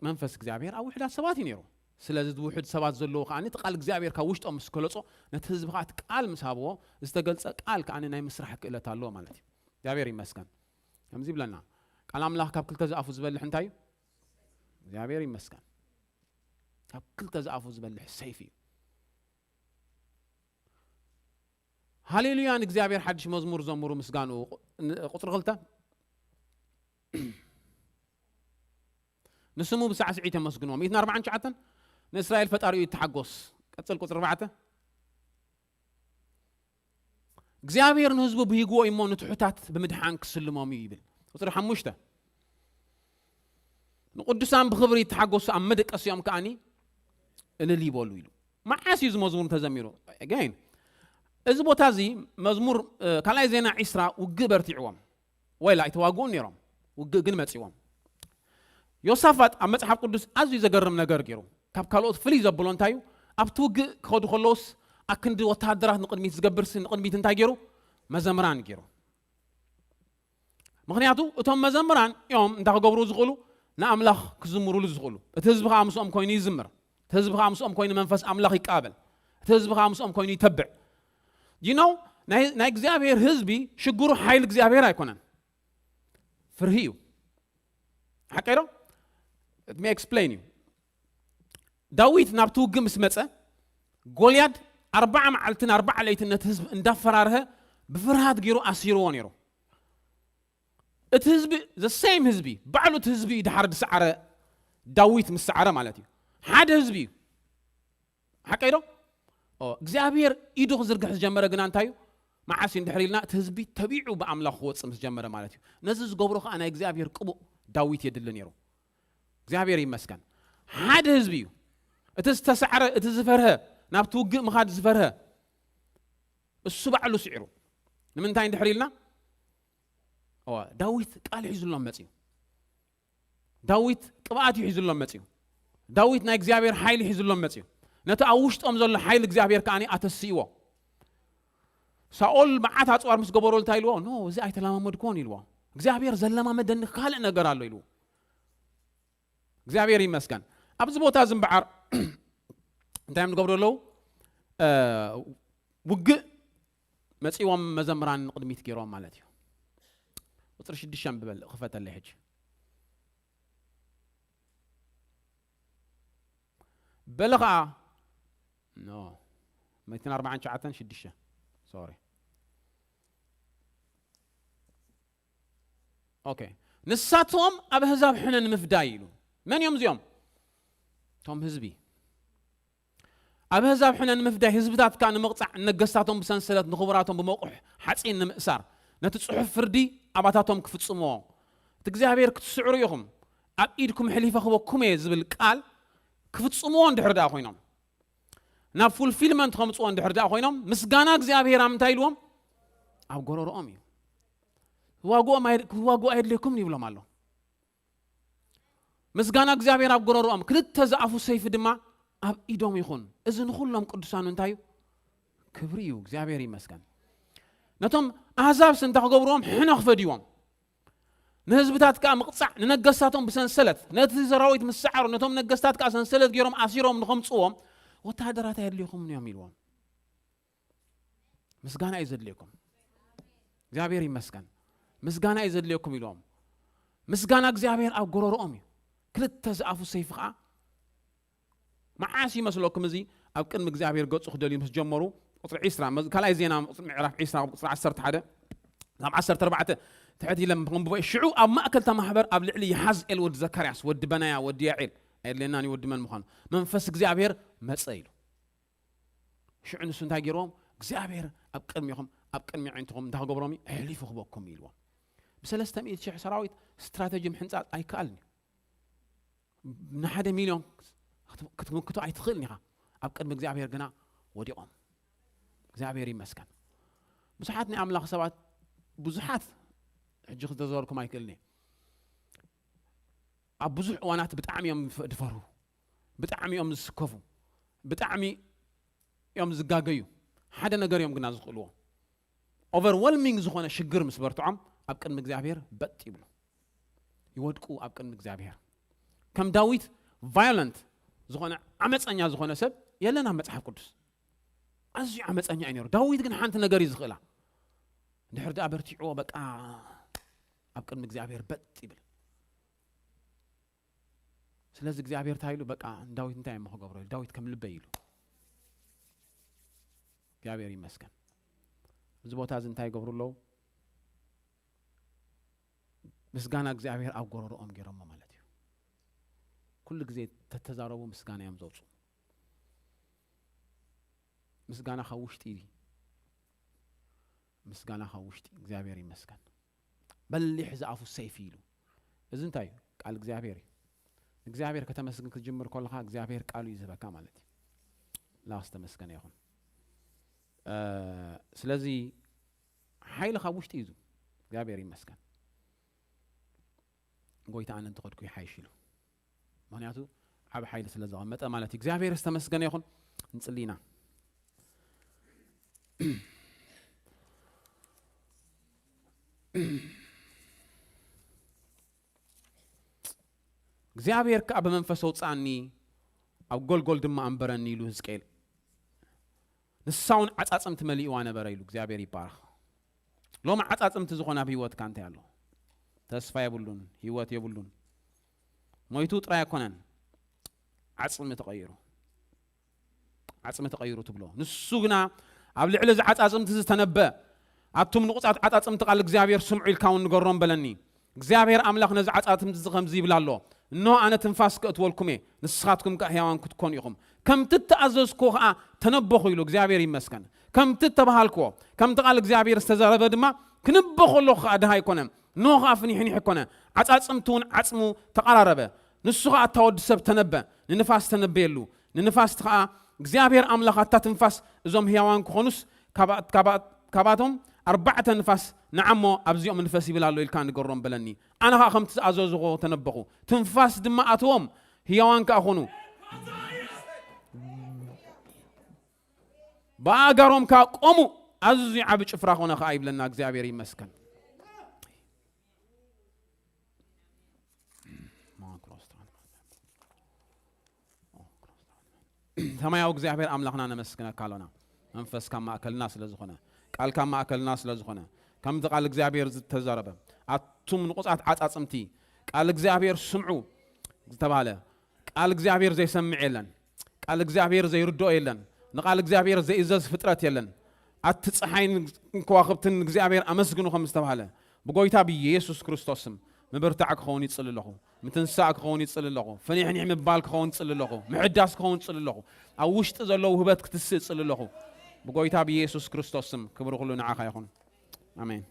መንፈስ እግዚኣብሔር ኣብ ውሑዳት ሰባት እዩ ነይሩ። ስለዚ ውሑድ ሰባት ዘለዉ ከኣ እቲ ቃል እግዚኣብሔር ካብ ውሽጦም ምስ ከለጾ ነቲ ህዝቢ ከኣ እቲ ቃል ምስ ሃብዎ ዝተገልጸ ቃል ከኣ ናይ ምስራሕ ክእለት ኣለዎ ማለት እዩ። እግዚኣብሔር ይመስገን። ከምዚ ይብለና ቃል ኣምላኽ ካብ ክልተ ዝኣፉ ዝበልሕ እንታይ እዩ? እግዚኣብሔር ይመስገን። ካብ ክልተ ዝኣፉ ዝበልሕ ሰይፍ እዩ። ሃሌሉያ ንእግዚኣብሔር ሓድሽ መዝሙር ዘምሩ ምስጋንኡ። ን-፣ ቁጽሪ ክልተ። ንስሙ ብሳዕስዒት የመስግንዎ። ሚእትን ኣርባዓን ትሽዓተን ንእስራኤል ፈጣሪኡ ይተሓጎስ። ቀጽል ቁጽሪ ኣርባዕተ። እግዚኣብሔር ንህዝቡ ብሂግዎ እሞ ንትሑታት ብምድሓን ክስልሞም እዩ ይብል። ቁጽሪ ሓሙሽተ። ንቅዱሳን ብኽብሪ ይተሓጎሱ ኣብ መደቀሲኦም ከኣኒ እልል ይበሉ ኢሉ። መዓስ እዩ እዚ መዝሙር ተዘሚሩ? Again፣ እዚ ቦታ እዚ መዝሙር፣ እ፣ ካልኣይ ዜና ዕስራ ውግእ በርቲዕዎም። ወይላ ኣይተዋግኡን ነይሮም። ውግእ ግን መጺዎም። ዮሳፋጥ ኣብ መጽሓፍ ቅዱስ ኣዝዩ ዘገርም ነገር ገይሩ። ካብ ካልኦት ፍልይ ዘብሎ እንታይ እዩ? ኣብቲ ውግእ ክኸዱ ከለውስ ኣክንዲ ወተሃደራት ንቕድሚት ዝገብርሲ ንቕድሚት እንታይ ገይሩ? መዘምራን ገይሩ። ምኽንያቱ እቶም መዘምራን እዮም እንታይ ክገብሩ ዝኽእሉ? ንኣምላኽ ክዝምሩሉ ዝኽእሉ። እቲ ህዝቢ ከኣ ምስኦም ኮይኑ ይዝምር። እቲ ህዝቢ ከኣ ምስኦም ኮይኑ መንፈስ ኣምላኽ ይቃበል። እቲ ህዝቢ ከኣ ምስኦም ኮይኑ ይተብዕ። You know፣ ናይ፣ ናይ እግዚኣብሔር ህዝቢ ሽግሩ ሓይሊ እግዚኣብሔር ኣይኮነን። ፍርሂ እዩ። ሓቀይ ዶ? Let me explain you። ዳዊት ናብቲ ውግእ ምስ መጸ፣ ጎልያድ ኣርባዓ መዓልትን ኣርባዓ ለይትን ነቲ ህዝቢ እንዳፈራርሀ ብፍርሃት ገይሩ ኣሲርዎ ነይሩ። እቲ ህዝቢ፣ the same ህዝቢ፣ ባዕሉ እቲ ህዝቢ እዩ ድሓር ዝሰዓረ ዳዊት ምስ ሰዓረ ማለት እዩ። ሓደ ህዝቢ እዩ። ሓቀይ ዶ? ኦ፣ እግዚኣብሔር ኢዱ ክዝርግሕ ዝጀመረ ግና እንታይ እዩ? መዓስ እዩ እንድሕር ኢልና፣ እቲ ህዝቢ ተቢዑ ብኣምላኽ ክወጽእ ምስ ጀመረ ማለት እዩ። ነዚ ዝገብሮ ከኣ ናይ እግዚኣብሔር ቅቡእ ዳዊት የድሊ ነይሩ። እግዚኣብሔር ይመስገን። ሓደ ህዝቢ እዩ። እቲ ዝተሳዕረ፣ እቲ ዝፈርሀ፣ ናብቲ ውግእ ምኻድ ዝፈርሀ፣ እሱ ባዕሉ ስዒሩ። ንምንታይ እንድሕር ኢልና፣ እዋ፣ ዳዊት ቃል ሒዙሎም መጺኡ። ዳዊት ቅብኣት እዩ ሒዙሎም መጺኡ። ዳዊት ናይ እግዚኣብሔር ሓይሊ ሒዙሎም መጺኡ። ነቲ ኣብ ውሽጦም ዘሎ ሓይሊ እግዚኣብሔር ከኣ ኣተስእዎ። ሳኦል መዓት ኣጽዋር ምስ ገበሮ እንታይ ኢልዎ? ኖ፣ እዚ ኣይተለማመድክዎን ኢልዎ። እግዚኣብሔር ዘለማመደኒ ካልእ ነገር ኣሎ ኢልዎ። እግዚኣብሔር ይመስገን። ኣብዚ ቦታ እዚ እምበዓር እንታይ እዮም ዝገብሩ ኣለዉ? እ፣ ውግእ መጺዎም መዘምራን ንቕድሚት ገይሮም ማለት እዩ። ቁጽሪ ሽዱሽተ ኣንብበል፣ ክፈተለይ ሕጂ። በለ ኸዓ፣ ኖ፣ ሚእትን ኣርባዓን ትሽዓተን ሽዱሽተ፣ ሶሪ። ኦኬ። ንሳቶም ኣብ ኣህዛብ ሕነ ንምፍዳይ ኢሉ። መን እዮም እዚኦም? እቶም ህዝቢ። ኣብ ኣህዛብ ሕነ ንምፍዳይ፣ ህዝብታት ከኣ ንምቕጻዕ፣ ንነገስታቶም ብሰንሰለት፣ ንኽቡራቶም ብመቑሕ ሓጺን ንምእሳር፣ ነቲ ጽሑፍ ፍርዲ ኣባታቶም ክፍጽምዎ፣ እቲ እግዚኣብሔር ክትስዕሩ ኢኹም፣ ኣብ ኢድኩም ሕሊፈ ክህበኩም እየ ዝብል ቃል ክፍጽምዎ እንድሕር ደኣ ኮይኖም፣ ናብ ፉልፊልመንት ከምጽዎ እንድሕር ደኣ ኮይኖም፣ ምስጋና እግዚኣብሔር ኣብ ምንታይ ኢልዎም? ኣብ ጎረሮኦም እዩ። ክዋግኦም ኣየ-፣ ክዋግኡ ኣየድልየኩምን ይብሎም ኣሎ። ምስጋና እግዚኣብሔር ኣብ ጎረሮኦም፣ ክልተ ዝኣፉ ሰይፊ ድማ ኣብ ኢዶም ይኹን። እዚ ንኹሎም ቅዱሳኑ እንታይ እዩ? ክብሪ እዩ። እግዚኣብሔር ይመስገን። ነቶም ኣህዛብስ እንታይ ክገብርዎም? ሕነ ክፈድይዎም። ንህዝብታት ከኣ ምቕጻዕ፣ ንነገስታቶም ብሰንሰለት፣ ነቲ ሰራዊት ምስ ሰዓሩ፣ ነቶም ነገስታት ከኣ ሰንሰለት ገይሮም ኣሲሮም ንኸምጽዎም፣ ወተሃደራት ኣየድልዩኹምን እዮም ኢልዎም። ምስጋና እዩ ዘድልየኩም። እግዚኣብሔር ይመስገን። ምስጋና እዩ ዘድልየኩም ኢልዎም። ምስጋና እግዚኣብሔር ኣብ ጎረሮኦም እዩ። ክልተ ዝኣፉ ሰይፊ ኸዓ መዓስ ይመስለኩም እዚ ኣብ ቅድሚ እግዚኣብሔር ገጹ ክደልዩ ምስ ጀመሩ? ቁጽሪ ዒስራ፣ መዝ-፣ ካልኣይ ዜና ቁጽሪ ምዕራፍ ዒስራ፣ ቁጽሪ ዓሰርተ ሓደ ናብ ዓሰርተ ኣርባዕተ ትሕት ኢለ ከንብቦ እየ። ሽዑ ኣብ ማእከል እታ ማሕበር ኣብ ልዕሊ ይሓዝኤል ወዲ ዘካርያስ፣ ወዲ በናያ፣ ወዲ ያዔል፣ ኣየድልየናን እዩ ወዲ መን ምዃኑ፣ መንፈስ እግዚኣብሔር መጸ ኢሉ። ሽዑ ንሱ እንታይ ገይርዎም? እግዚኣብሔር ኣብ ቅድሚኹም፣ ኣብ ቅድሚ ኣዒንትኹም እንታይ ክገብሮም እዩ? ኣሕሊፉ ክበኩም እዩ ኢልዎም። ብሰለስተ ሚእቲ ሽሕ ሰራዊት ስትራተጂ ምሕንጻጽ ኣይከኣልን እዩ። ንሓደ ሚልዮን ክት-፣ ክትምክቶ ኣይትኽእልን ኢኻ። ኣብ ቅድሚ እግዚኣብሔር ግና ወዲቖም። እግዚኣብሔር ይመስገን። ብዙሓት ናይ ኣምላኽ ሰባት፣ ብዙሓት፣ ሕጂ ክተዘርኩም ኣይክእልን እየ። ኣብ ብዙሕ እዋናት ብጣዕሚ እዮም ዝፈ-፣ ዝፈርሁ፣ ብጣዕሚ እዮም ዝስከፉ፣ ብጣዕሚ እዮም ዝጋገዩ። ሓደ ነገር እዮም ግና ዝኽእልዎ። ኦቨርወልሚንግ ዝኾነ ሽግር ምስ በርትዖም ኣብ ቅድሚ እግዚኣብሔር በጥ ይብሉ፣ ይወድቁ ኣብ ቅድሚ እግዚኣብሔር። ከም ዳዊት ቫዮለንት ዝኾነ፣ ዓመፀኛ ዝኾነ ሰብ የለን ኣብ መጽሓፍ ቅዱስ። ኣዝዩ ዓመፀኛ እዩ ነይሩ። ዳዊት ግን ሓንቲ ነገር እዩ ዝኽእላ። እንድሕር ደኣ በርቲዕዎ፣ በቃ ኣብ ቅድሚ እግዚኣብሔር በጥ ይብል። ስለዚ እግዚኣብሔር እንታይ ኢሉ? በቃ ንዳዊት እንታይ እሞ ክገብሮ ኢሉ? ዳዊት ከም ልበይ ኢሉ። እግዚኣብሔር ይመስገን። እዚ ቦታ እዚ እንታይ ይገብሩ ኣለዉ? ምስጋና እግዚኣብሔር ኣብ ጎረሮኦም ገይሮሞ ማለት እዩ። ኩሉ ግዜ ተተዛረቡ ምስጋና እዮም ዘውፅኡ። ምስጋና ካብ ውሽጢ፣ ምስጋና ካብ ውሽጢ። እግዚኣብሔር ይመስገን። በሊሕ ዝኣፉ ሰይፊ ኢሉ። እዚ እንታይ እዩ? ቃል እግዚኣብሔር እዩ። እግዚኣብሔር ከተመስግን ክትጅምር ከለኻ እግዚኣብሔር ቃሉ እዩ ዝህበካ ማለት እዩ። ላስ ተመስገነ ይኹን። እ፣ ስለዚ ሓይሊ ካብ ውሽጢ እዩ። እግዚኣብሔር ይመስገን። ጎይታ ኣነ እንተኸድኩ ይሓይሽ ኢሉ። ምኽንያቱ ዓብ ሓይሊ ስለ ዘቐመጠ ማለት እዩ። እግዚኣብሔር ዝተመስገነ ይኹን። ንጽሊ ኢና። እግዚኣብሔር ከኣ ብመንፈስ ኣውጽኣኒ፣ ኣብ ጎልጎል ድማ ኣንበረኒ ኢሉ ህዝቅኤል። ንሳ እውን ዓጻጽምቲ መሊእዋ ነበረ ኢሉ። እግዚኣብሔር ይባረኽ። ሎሚ ዓጻጽምቲ ዝኾነ ኣብ ህይወትካ እንታይ ኣሎ? ተስፋ የብሉን፣ ህይወት የብሉን። ሞይቱ ጥራይ ኣይኮነን፣ ዓጽሚ ተቐይሩ። ዓጽሚ ተቐይሩ ትብሎ። ንሱ ግና ኣብ ልዕሊ እዚ ዓጻጽምቲ ዝተነበ፣ ኣቱም ንቑጻት ዓጻጽምቲ ቃል እግዚኣብሔር ስምዑ ኢልካ እውን ንገሮም በለኒ። እግዚኣብሔር ኣምላኽ ነዚ ዓጻጽምቲ እዚ ከምዚ ይብል ኣሎ፣ እንሆ ኣነ ትንፋስ ከእትወልኩም እየ፣ ንስኻትኩም ከኣ ሕያዋን ክትኮኑ ኢኹም። ከምቲ እተኣዘዝኩዎ ከኣ ተነበኹ ኢሉ እግዚኣብሔር ይመስገን። ከምቲ እተባሃልክዎ፣ ከምቲ ቃል እግዚኣብሔር ዝተዘረበ ድማ ክንበ ከለኹ ከኣ ድሃ ኣይኮነ፣ እንሆ ከኣ ፍኒሕኒሕ ኮነ፣ ዓጻጽምቲ እውን ዓጽሙ ተቐራረበ። ንሱ ኸዓ እታ ወዲ ሰብ ተነበ፣ ንንፋስ ተነበየሉ። ንንፋስ ኸዓ እግዚኣብሔር ኣምላኽ ኣታ ትንፋስ እዞም ህያዋን ክኾኑስ ካብኣ- ካብኣ- ካብኣቶም ኣርባዕተ ንፋስ ንዓሞ ኣብዚኦም ንፈስ ይብል ኣሎ ኢልካ ንገሮም በለኒ። ኣነ ኸዓ ከምቲ ዝኣዘዝኹዎ ተነበኹ። ትንፋስ ድማ ኣተዎም፣ ህያዋን ከኣ ኾኑ። ብኣእጋሮም ከኣ ቆሙ፣ ኣዝዩ ዓቢ ጭፍራ ኾነ ኸኣ ይብለና። እግዚኣብሔር ይመስገን። ሰማያዊ እግዚኣብሔር ኣምላኽና ነመስግነካ ኣሎና። መንፈስካ ማእከልና ስለ ዝኾነ፣ ቃልካ ማእከልና ስለ ዝኾነ፣ ከምቲ ቃል እግዚኣብሔር ዝተዛረበ፣ ኣቱም ንቑጻት ዓጻጽምቲ፣ ቃል እግዚኣብሔር ስምዑ ዝተባህለ፣ ቃል እግዚኣብሔር ዘይሰምዕ የለን። ቃል እግዚኣብሔር ዘይርድኦ የለን። ንቃል እግዚኣብሔር ዘይእዘዝ ፍጥረት የለን። ኣቲ ፀሓይን ከዋኽብትን እግዚኣብሔር ኣመስግኑ ከም ዝተባህለ፣ ብጎይታ ብየሱስ ክርስቶስ ስም ምብርታዕ ክኸውን ይጽሊ ኣለኹ። ምትንሳእ ክኸውን ይጽሊ ኣለኹ። ፍኒሕኒሕ ምባል ክኸውን ይጽሊ ኣለኹ። ምሕዳስ ክኸውን ይጽሊ ኣለኹ። ኣብ ውሽጢ ዘለዉ ውህበት ክትስእ ይጽሊ ኣለኹ። ብጎይታ ብየሱስ ክርስቶስ ስም ክብሪ ኩሉ ንዓኻ ይኹን። ኣሜን።